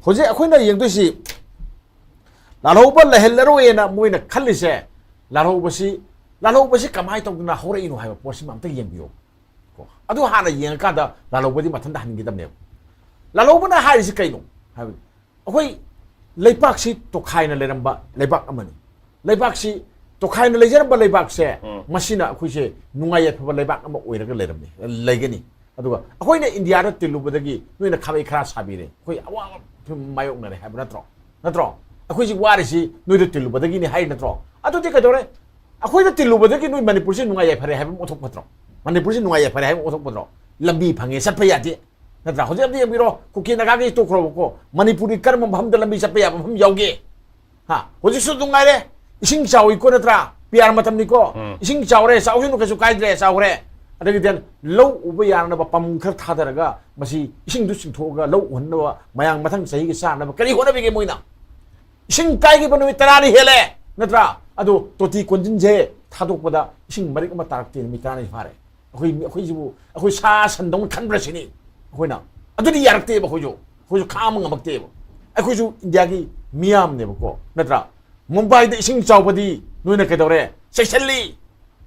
ꯍꯧꯖꯤꯛ ꯑꯩꯈꯣꯏꯅ ꯌꯦꯡꯗꯣꯏꯁꯤ, ꯂꯥꯜꯍꯧꯕ ꯂꯩꯍꯜꯂꯔꯣꯏꯅ ꯃꯣꯏꯅ ꯈꯜꯂꯤꯁꯦ, ꯂꯥꯜꯍꯧꯕꯁꯤ, ꯂꯥꯜꯍꯧꯕꯁꯤ ꯀꯃꯥꯏꯅ ꯇꯧꯗꯅ ꯍꯧꯔꯛꯏꯅꯣ ꯍꯥꯏꯕ ꯄꯣꯠꯁꯤꯃ ꯑꯝꯇ ꯌꯦꯡꯕꯤꯌꯨ꯫ ꯀꯣ, ꯑꯗꯨ ꯍꯥꯟꯅ ꯌꯦꯡꯉꯀꯥꯟꯗ ꯂꯥꯜꯍꯧꯕꯗꯤ ꯃꯊꯟꯇ ꯍꯟꯈꯤꯗꯕꯅꯦꯕ꯫ ꯂꯥꯜꯍꯧꯕꯅ ꯍꯥꯏꯔꯤꯁꯤ ꯀꯩꯅꯣ ꯍꯥꯏꯕꯗꯤ, ꯑꯩꯈꯣꯏ ꯂꯩꯄꯥꯛꯁꯤ ꯇꯣꯈꯥꯏꯅ ꯂꯩꯔꯝꯕ ꯂꯩꯕꯥꯛ ꯑꯃꯅꯤ꯫ ꯂꯩꯕꯥꯛꯁꯤ ꯇꯣꯈꯥꯏꯅ ꯂꯩꯖꯔꯝꯕ ꯂꯩꯕꯥꯛꯁꯦ, ꯎꯝ꯫ ꯃꯁꯤꯅ ꯑꯩꯈꯣꯏꯁꯦ ꯅꯨꯡꯉꯥꯏ ꯌꯥꯏꯐꯕ ꯂꯩꯕꯥꯛ ꯑꯃ ꯑꯣꯏꯔꯒ ꯂꯩꯔꯝꯃꯤ, ꯂꯩꯒꯅꯤ꯫ ꯑꯗꯨꯒ ꯑꯩꯈꯣꯏꯅ ꯏꯟꯗꯤꯌꯥꯗ ꯇꯤꯜꯂꯨꯕꯗꯒꯤ ꯅꯣꯏꯅ ꯈꯥꯕꯩ ꯈꯔ ꯁꯥꯕꯤꯔꯦ, ꯑꯩꯈꯣꯏ ꯑꯋꯥꯕ ꯐꯤꯕꯝ ꯃꯥꯌꯣꯛꯅꯔꯦ ꯍꯥꯏꯕ ꯅꯠꯇ꯭ꯔꯣ? ꯅꯠꯇ꯭ꯔꯣ? ꯑꯩꯈꯣꯏꯁꯤ ꯋꯥꯔꯤꯁꯤ ꯅꯣꯏꯗ ꯇꯤꯜꯂꯨꯕꯗꯒꯤꯅꯤ ꯍꯥꯏ ꯅꯠꯇ꯭ꯔꯣ? ꯑꯗꯨꯗꯤ ꯀꯩꯗꯧꯔꯦ? ꯑꯩꯈꯣꯏꯗ ꯇꯤꯜꯂꯨꯕꯗꯒꯤ ꯅꯣꯏ ꯃꯅꯤꯄꯨꯔꯁꯤ ꯅꯨꯡꯉꯥꯏ ꯌꯥꯏꯐꯔꯦ ꯍꯥꯏꯕ ꯑꯃ ꯑꯣꯟꯊꯣꯛꯄ ꯅꯠꯇ꯭ꯔꯣ? ꯃꯅꯤꯄꯨꯔꯁꯤ ꯅꯨꯡꯉꯥꯏ ꯌꯥꯏꯐꯔꯦ ꯍꯥꯏꯕ ꯑꯃ ꯑꯣꯟꯊꯣꯛꯄ ꯅꯠꯇ꯭ꯔꯣ? ꯂꯝꯕꯤ ꯐꯪꯉꯦ, ꯆꯠꯄ ꯌꯥꯗꯦ, ꯅꯠꯇ꯭ꯔꯥ? ꯍꯧꯖꯤꯛ ꯑꯝꯇ ꯌꯦꯡꯕꯤꯔꯣ, ꯀꯨꯀꯤ ꯅꯥꯒꯥꯒꯤ ꯇꯣꯛꯈ꯭ꯔꯣꯕꯀꯣ, ꯃꯅꯤꯄꯨꯔꯒꯤ ꯀꯔꯝꯕ ꯃꯐꯝꯗ ꯂꯝꯕꯤ ꯆꯠꯄ ꯌꯥꯕ ꯃꯐꯝ ꯌꯥꯎꯒꯦ? ꯍꯥ? ꯍꯧꯖꯤꯛꯁꯨ ꯑꯗꯨꯝ ꯉꯥꯏꯔꯦ, ꯏꯁꯤꯡ ꯆꯥꯎꯏꯀꯣ, ꯅꯠꯇ꯭ꯔꯥ? ꯄꯤꯌꯥꯔ ꯃꯇꯝꯅꯤꯀꯣ, ꯎꯝ꯫ ꯏꯁꯤꯡ ꯆꯥꯎꯔꯦ, ꯆꯥꯎꯁꯅꯨ, ꯀꯩꯁꯨ ꯀꯥꯏꯗ꯭ꯔꯦ, ꯆꯥꯎꯈ꯭ꯔꯦ꯫ ꯑꯗꯒꯤꯗꯤ ꯂꯧ ꯎꯕ ꯌꯥꯅꯅꯕ ꯄꯝ ꯈꯔ ꯊꯥꯗꯔꯒ ꯃꯁꯤ ꯏꯁꯤꯡꯗꯨ ꯆꯤꯡꯊꯣꯛꯑꯒ ꯂꯧ ꯎꯍꯟꯅꯕ, ꯃꯌꯥꯝ ꯃꯊꯪ ꯆꯍꯤꯒꯤ ꯆꯥꯅꯕ ꯀꯔꯤ ꯍꯣꯠꯅꯕꯤꯒꯦ ꯃꯣꯏꯅ? ꯏꯁꯤꯡ ꯀꯥꯏꯈꯤꯕ ꯅꯨꯃꯤꯠ ꯇꯔꯥꯅꯤ ꯍꯦꯜꯂꯦ, ꯅꯠꯇ꯭ꯔꯥ? ꯑꯗꯣ ꯇꯣꯇꯤ ꯀꯣꯟꯖꯤꯟꯁꯦ ꯊꯥꯗꯣꯛꯄꯗ ꯏꯁꯤꯡ ꯃꯔꯤꯛ ꯑꯃ ꯇꯥꯔꯛꯇꯦ, ꯅꯨꯃꯤꯠ ꯇꯔꯥꯅꯤ ꯐꯥꯔꯦ꯫ ꯑꯩꯈꯣꯏ, ꯑꯩꯈꯣꯏꯁꯤꯕꯨ, ꯑꯩꯈꯣꯏ ꯁꯥ ꯁꯟꯗꯧꯅ ꯈꯟꯕ꯭ꯔꯥ ꯁꯤꯅꯤ ꯑꯩꯈꯣꯏꯅ꯫ ꯑꯗꯨꯗꯤ ꯌꯥꯔꯛꯇꯦꯕ ꯑꯩꯈꯣꯏꯁꯨ, ꯑꯩꯈꯣꯏꯁꯨ ꯈꯥꯡꯕ ꯉꯝꯃꯛꯇꯦꯕ꯫ ꯑꯩꯈꯣꯏꯁꯨ ꯏꯟꯗꯤꯌꯥꯒꯤ ꯃꯤꯌꯥꯝꯅꯦꯕꯀꯣ, ꯅꯠꯇ꯭ꯔꯥ? ꯃꯨꯝꯕꯥꯏꯗ ꯏꯁꯤꯡ ꯆꯥꯎꯕꯗꯤ ꯅꯣꯏꯅ ꯀꯩꯗꯧꯔꯦ? ꯆꯦꯛꯁꯤꯜꯂꯤ,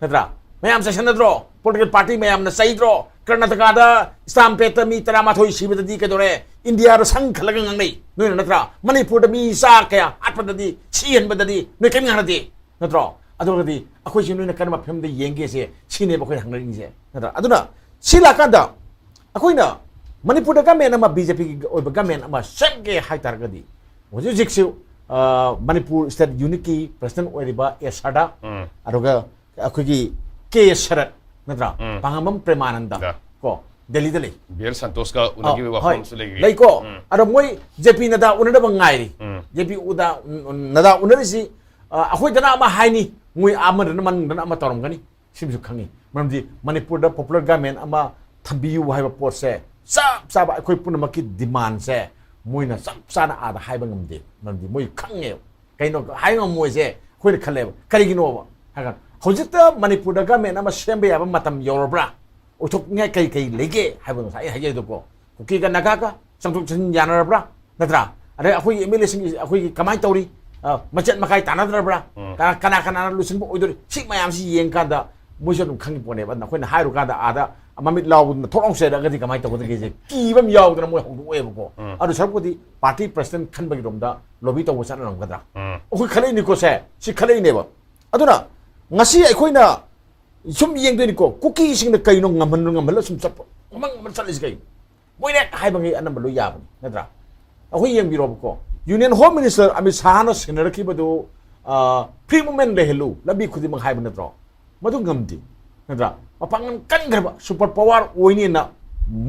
ꯅꯠꯇ꯭ꯔꯥ? ꯃꯌꯥꯝ ꯆꯦꯛꯁꯤꯟꯅꯗ꯭ꯔꯣ? ꯄꯣꯂꯤꯇꯤꯀꯦꯜ ꯄꯥꯔꯇꯤ ꯃꯌꯥꯝꯅ ꯆꯩꯗ꯭ꯔꯣ? ꯀꯔꯅꯥꯇꯀꯥꯗ ꯁ꯭ꯇꯥꯝꯄꯦꯠꯇ ꯃꯤ ꯇꯔꯥꯃꯥꯊꯣꯏ ꯁꯤꯕꯗꯗꯤ ꯀꯩꯗꯧꯔꯦ? ꯏꯟꯗꯤꯌꯥꯗ ꯁꯪ ꯈꯜꯂꯒ ꯉꯥꯡꯅꯩ, ꯅꯣꯏꯅ ꯅꯠꯇ꯭ꯔꯥ? ꯃꯅꯤꯄꯨꯔꯗ ꯃꯤ ꯆꯥ ꯀꯌꯥ ꯍꯥꯠꯄꯗꯗꯤ, ꯁꯤꯍꯟꯕꯗꯗꯤ ꯅꯣꯏ ꯀꯔꯤꯝ ꯉꯥꯡꯅꯗꯦ, ꯅꯠꯇ꯭ꯔꯣ? ꯑꯗꯨ ꯑꯣꯏꯔꯒꯗꯤ ꯑꯩꯈꯣꯏꯁꯤ ꯅꯣꯏꯅ ꯀꯔꯝꯕ ꯐꯤꯕꯝꯗ ꯌꯦꯡꯒꯦꯁꯦ ꯁꯤꯅꯦꯕ ꯑꯩꯈꯣꯏꯅ ꯍꯪꯅꯔꯤꯁꯦ, ꯅꯠꯇ꯭ꯔꯥ? ꯑꯗꯨꯅ ꯁꯤ ꯂꯥꯛꯀꯥꯟꯗ ꯑꯩꯈꯣꯏꯅ ꯃꯅꯤꯄꯨꯔꯗ ꯒꯃꯦꯟ ꯑꯃ, ꯕꯤ ꯖꯦ ꯄꯤꯒꯤ ꯑꯣꯏꯕ ꯒꯃꯦꯟ ꯑꯃ ꯁꯦꯝꯒꯦ ꯍꯥꯏ ꯇꯥꯔꯒꯗꯤ, ꯍꯧꯖꯤꯛ ꯍꯧꯖꯤꯛꯁꯤ, ꯑ, ꯃꯅꯤꯄꯨꯔ ꯁ꯭ꯇꯦꯠ ꯌꯨꯅꯤꯠꯀꯤ ꯄ꯭ꯔꯁꯤꯗꯦꯟꯠ ꯑꯣꯏꯔꯤꯕ ꯑꯦ ꯁꯔꯗꯥ, ꯎꯝ꯫ ꯑꯗꯨꯒ ꯑꯩꯈꯣꯏꯒꯤ ꯀꯦ ꯁꯔꯠ, ꯅꯠꯇ꯭ꯔꯥ? ꯎꯝ꯫ ꯄꯥꯡꯉꯝꯕꯝ ꯄ꯭ꯔꯦꯃꯥꯅꯟꯗ, ꯗ꯫ ꯀꯣ, ꯗꯦꯜꯂꯤꯗ ꯂꯩ꯫ ꯕꯤ ꯑꯥꯔ ꯁꯟꯇꯣꯁꯀ ꯎꯅꯈꯤꯕ ꯑ, ꯍꯣꯏ, ꯋꯥꯐꯝꯁꯨ ꯂꯩꯈ꯭ꯔꯦ꯫ ꯂꯩꯀꯣ꯫ ꯎꯝ꯫ ꯑꯗꯣ ꯃꯣꯏ ꯖꯦ ꯄꯤ ꯅꯗꯥ ꯎꯅꯅꯕ ꯉꯥꯏꯔꯤ꯫ ꯎꯝ꯫ ꯖꯦ ꯄꯤ ꯎꯗꯥ, ꯎꯟ-, ꯎꯟ-, ꯅꯗꯥ ꯎꯅꯔꯤꯁꯤ, ꯑ, ꯑꯩꯈꯣꯏꯗꯅ ꯑꯃ ꯍꯥꯏꯅꯤ, ꯃꯣꯏ ꯑꯃꯗꯅ, ꯃꯅꯨꯡꯗꯅ ꯑꯃ ꯇꯧꯔꯝꯒꯅꯤ꯫ ꯁꯤꯃꯁꯨ ꯈꯪꯉꯤ꯫ ꯃꯔꯝꯗꯤ ꯃꯅꯤꯄꯨꯔꯗ popular government ꯑꯃ ꯊꯝꯕꯤꯌꯨ ꯍꯥꯏꯕ ꯄꯣꯠꯁꯦ ꯆꯞ ꯆꯥꯕ ꯑꯩꯈꯣꯏ ꯄꯨꯝꯅꯃꯛꯀꯤ demandꯁꯦ ꯃꯣꯏꯅ ꯆꯞ ꯆꯥꯅ ꯑꯥꯗ ꯍꯥꯏꯕ ꯉꯝꯗꯦ꯫ ꯃꯔꯝꯗꯤ ꯃꯣꯏ ꯈꯪꯉꯦꯕ꯫ ꯀꯩꯅꯣ ꯍꯥꯏ ꯉꯝꯃꯣꯏꯁꯦ ꯑꯩꯈꯣꯏꯅ ꯈꯜꯂꯦꯕ꯫ ꯀꯔꯤꯒꯤꯅꯣꯕ ꯍꯥꯏꯔꯀꯥꯟꯗ, ꯍꯧꯖꯤꯛꯇ ꯃꯅꯤꯄꯨꯔꯗ government ꯑꯃ ꯁꯦꯝꯕ ꯌꯥꯕ ꯃꯇꯝ ꯌꯧꯔꯕ꯭ꯔꯥ? ꯑꯣꯏꯊꯣꯛꯅꯤꯡꯉꯥꯏ ꯀꯩ ꯀꯩ ꯂꯩꯒꯦ ꯍꯥꯏꯕꯗꯣ ꯉꯁꯥꯏ ꯑꯩ ꯍꯥꯏꯖꯩꯗꯣꯀꯣ꯫ ꯀꯨꯀꯤꯒ ꯅꯥꯒꯥꯒ ꯆꯪꯊꯣꯛ ꯆꯪꯁꯤꯟ ꯌꯥꯅꯔꯕ꯭ꯔꯥ? ꯅꯠꯇ꯭ꯔꯥ? ꯑꯗꯩ ꯑꯩꯈꯣꯏꯒꯤ MLAꯁꯤꯡ ꯑꯩꯈꯣꯏꯒꯤ ꯀꯃꯥꯏꯅ ꯇꯧꯔꯤ? ꯑ, ꯃꯆꯦꯠ ꯃꯀꯥꯏ ꯇꯥꯅꯗ꯭ꯔꯕ꯭ꯔꯥ? ꯎꯝ꯫ ꯀꯅꯥ, ꯀꯅꯥ ꯀꯅꯥꯅ ꯂꯨꯆꯤꯡꯕ ꯑꯣꯏꯗꯣꯔꯤ? ꯁꯤ ꯃꯌꯥꯝꯁꯤ ꯌꯦꯡꯀꯥꯟꯗ ꯃꯣꯏꯁꯨ ꯑꯗꯨꯝ ꯈꯪꯉꯤ ꯄꯣꯠꯅꯦꯕ꯫ ꯑꯗꯨꯅ ꯑꯩꯈꯣꯏꯅ ꯍꯥꯏꯔꯨꯀꯥꯟꯗ ꯑꯥꯗ ꯃꯃꯤꯠ ꯂꯥꯎꯗꯅ ꯊꯣꯛ ꯂꯥꯎ ꯆꯦꯜꯂꯛꯑꯒꯗꯤ ꯀꯃꯥꯏꯅ ꯇꯧꯒꯗꯒꯦꯁꯦ ꯀꯤꯕ ꯑꯃ ꯌꯥꯎꯗꯅ ꯃꯣꯏ ꯍꯧꯗꯣꯛꯑꯦꯕꯀꯣ꯫ ꯎꯝ꯫ ꯑꯗꯨ ꯁꯔꯨꯛꯄꯨꯗꯤ party president ꯈꯟꯕꯒꯤꯔꯣꯝꯗ lobby ꯇꯧꯕ ꯆꯠꯅꯔꯝꯒꯗ꯭ꯔꯥ? ꯎꯝ꯫ ꯑꯩꯈꯣꯏ ꯈꯜꯂꯛꯏꯅꯤꯀꯣ ꯁꯦ, ꯁꯤ ꯈꯜꯂꯛꯏꯅꯦꯕ꯫ ꯑꯗꯨꯅ ꯉꯁꯤ ꯑꯩꯈꯣꯏꯅ ꯁꯨꯝ ꯌꯦꯡꯗꯣꯏꯅꯤꯀꯣ, ꯀꯨꯀꯤꯁꯤꯡꯅ ꯀꯩꯅꯣ ꯉꯝꯍꯟ-, ꯉꯝꯍꯜꯂ ꯁꯨꯝ ꯆꯠꯄ, ꯉꯝꯍꯟ ꯉꯝꯍꯜꯂ ꯆꯠꯂꯤꯁꯤ ꯀꯩꯅꯣ? ꯃꯣꯏꯅ ꯍꯦꯛ ꯍꯥꯏꯕꯉꯩ ꯑꯅꯝꯕ ꯂꯣꯏ ꯌꯥꯕꯅꯤ, ꯅꯠꯇ꯭ꯔꯥ? ꯑꯩꯈꯣꯏ ꯌꯦꯡꯕꯤꯔꯣꯕꯀꯣ, Union Home Minister ꯑꯃꯤꯠ ꯁꯥꯍꯅ ꯁꯤꯟꯅꯔꯛꯈꯤꯕꯗꯨ, ꯑ, free movement ꯂꯩꯍꯜꯂꯨ, ꯂꯝꯕꯤ ꯈꯨꯗꯤꯡꯃꯛ ꯍꯥꯏꯕ ꯅꯠꯇ꯭ꯔꯣ? ꯃꯗꯨ ꯉꯝꯗꯦ, ꯅꯠꯇ꯭ꯔꯥ? ꯃꯄꯥꯡꯒꯜ ꯀꯟꯈ꯭ꯔꯕ super power ꯑꯣꯏꯅꯦꯅ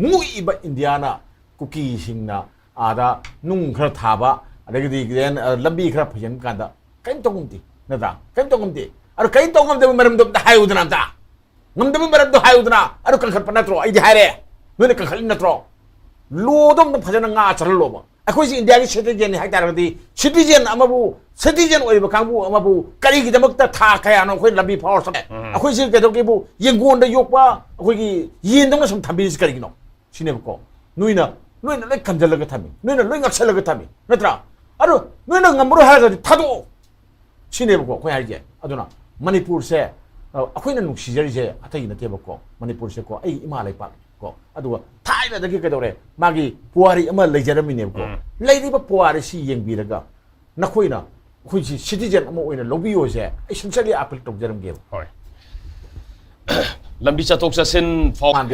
ꯃꯨꯛꯏꯕ ꯏꯟꯗꯤꯌꯥꯅ ꯀꯨꯀꯤꯁꯤꯡꯅ ꯑꯥꯗ ꯅꯨꯡ ꯈꯔ ꯊꯥꯕ, ꯑꯗꯒꯤꯗꯤ then, ꯑ, ꯂꯝꯕꯤ ꯈꯔ ꯐꯩꯖꯟꯕ ꯀꯥꯟꯗ ꯀꯔꯤꯝ ꯇꯧ ꯉꯝꯗꯦ, ꯅꯠꯇ꯭ꯔꯥ? ꯀꯔꯤꯝ ꯇꯧ ꯉꯝꯗꯦ꯫ ꯑꯗꯣ ꯀꯔꯤꯝ ꯇꯧ ꯉꯝꯗꯕ ꯃꯔꯝꯗꯣ ꯑꯝꯇ ꯍꯥꯏꯌꯨꯗꯅ, ꯑꯝꯇ꯫ ꯉꯝꯗꯕ ꯃꯔꯝꯗꯣ ꯍꯥꯏꯌꯨꯗꯅ꯫ ꯑꯗꯨ ꯀꯟꯈꯠꯄ ꯅꯠꯇ꯭ꯔꯣ? ꯑꯩꯗꯤ ꯍꯥꯏꯔꯦ꯫ ꯅꯣꯏꯅ ꯀꯟꯈꯠꯂꯤ ꯅꯠꯇ꯭ꯔꯣ? Lawꯗꯣ ꯑꯝꯇ ꯐꯖꯅ ꯉꯥꯛꯑ ꯆꯠꯍꯜꯂꯣꯕ꯫ ꯑꯩꯈꯣꯏꯁꯤ ꯏꯟꯗꯤꯌꯥꯒꯤ citizenꯅꯤ ꯍꯥꯏ ꯇꯥꯔꯒꯗꯤ, citizen ꯑꯃꯕꯨ, citizen ꯑꯣꯏꯔꯤꯕ ꯀꯥꯡꯕꯨ ꯑꯃꯕꯨ ꯀꯔꯤꯒꯤꯗꯃꯛꯇ ꯊꯥ ꯀꯌꯥꯅꯣ ꯑꯩꯈꯣꯏ ꯂꯝꯕꯤ ꯐꯥꯎꯔ ꯆꯠꯂꯦ? ꯎꯝ꯫ ꯑꯩꯈꯣꯏꯁꯤ ꯀꯩꯗꯧꯒꯦꯕꯨ, ꯌꯦꯡꯒꯣꯟꯗ ꯌꯣꯛꯄ ꯑꯩꯈꯣꯏꯒꯤ ꯌꯦꯟꯗꯧꯅ ꯁꯨꯝ ꯊꯝꯕꯤꯔꯤꯁꯤ ꯀꯔꯤꯒꯤꯅꯣ? ꯁꯤꯅꯦꯕꯀꯣ꯫ ꯅꯣꯏꯅ, ꯅꯣꯏꯅ ꯂꯣꯏ ꯀꯟꯖꯜꯂꯒ ꯊꯝꯃꯤ, ꯅꯣꯏꯅ ꯂꯣꯏ ꯉꯥꯛꯁꯜꯂꯒ ꯊꯝꯃꯤ, ꯅꯠꯇ꯭ꯔꯥ? ꯑꯗꯣ ꯅꯣꯏꯅ ꯉꯝꯃꯔꯣꯏ ꯍꯥꯏꯔꯒꯗꯤ ꯊꯥꯗꯣꯛꯑꯣ꯫ ꯁꯤꯅꯦꯕꯀꯣ ꯑꯩꯈꯣꯏ ꯍꯥꯏꯔꯤꯁꯦ꯫ ꯑꯗꯨꯅ ꯃꯅꯤꯄꯨꯔꯁꯦ, ꯑ, ꯑꯩꯈꯣꯏꯅ ꯅꯨꯡꯁꯤꯖꯔꯤꯁꯦ ꯑꯇꯩꯒꯤ ꯅꯠꯇꯦꯕꯀꯣ꯫ ꯃꯅꯤꯄꯨꯔꯁꯦꯀꯣ ꯑꯩꯒꯤ ꯏꯃꯥ ꯂꯩꯄꯥꯛꯅꯤꯀꯣ꯫ ꯑꯗꯨꯒ ꯊꯥꯏꯅꯗꯒꯤ ꯀꯩꯗꯧꯔꯦ, ꯃꯥꯒꯤ ꯄꯨꯋꯥꯔꯤ ꯑꯃ ꯂꯩꯖꯔꯝꯃꯤꯅꯦꯕꯀꯣ꯫ ꯎꯝ꯫ ꯂꯩꯔꯤꯕ ꯄꯨꯋꯥꯔꯤꯁꯤ ꯌꯦꯡꯕꯤꯔꯒ ꯅꯈꯣꯏꯅ ꯑꯩꯈꯣꯏꯁꯤ citizen ꯑꯃ ꯑꯣꯏꯅ ꯂꯧꯕꯤꯌꯣꯁꯦ ꯑꯩ sincerely appeal ꯇꯧꯖꯔꯝꯒꯦꯕ꯫ ꯍꯣꯏ꯫ ꯂꯝꯕꯤ ꯆꯠꯊꯣꯛ ꯆꯠꯁꯤꯟ ꯐꯥꯎ ꯃꯥꯟꯗꯦ꯫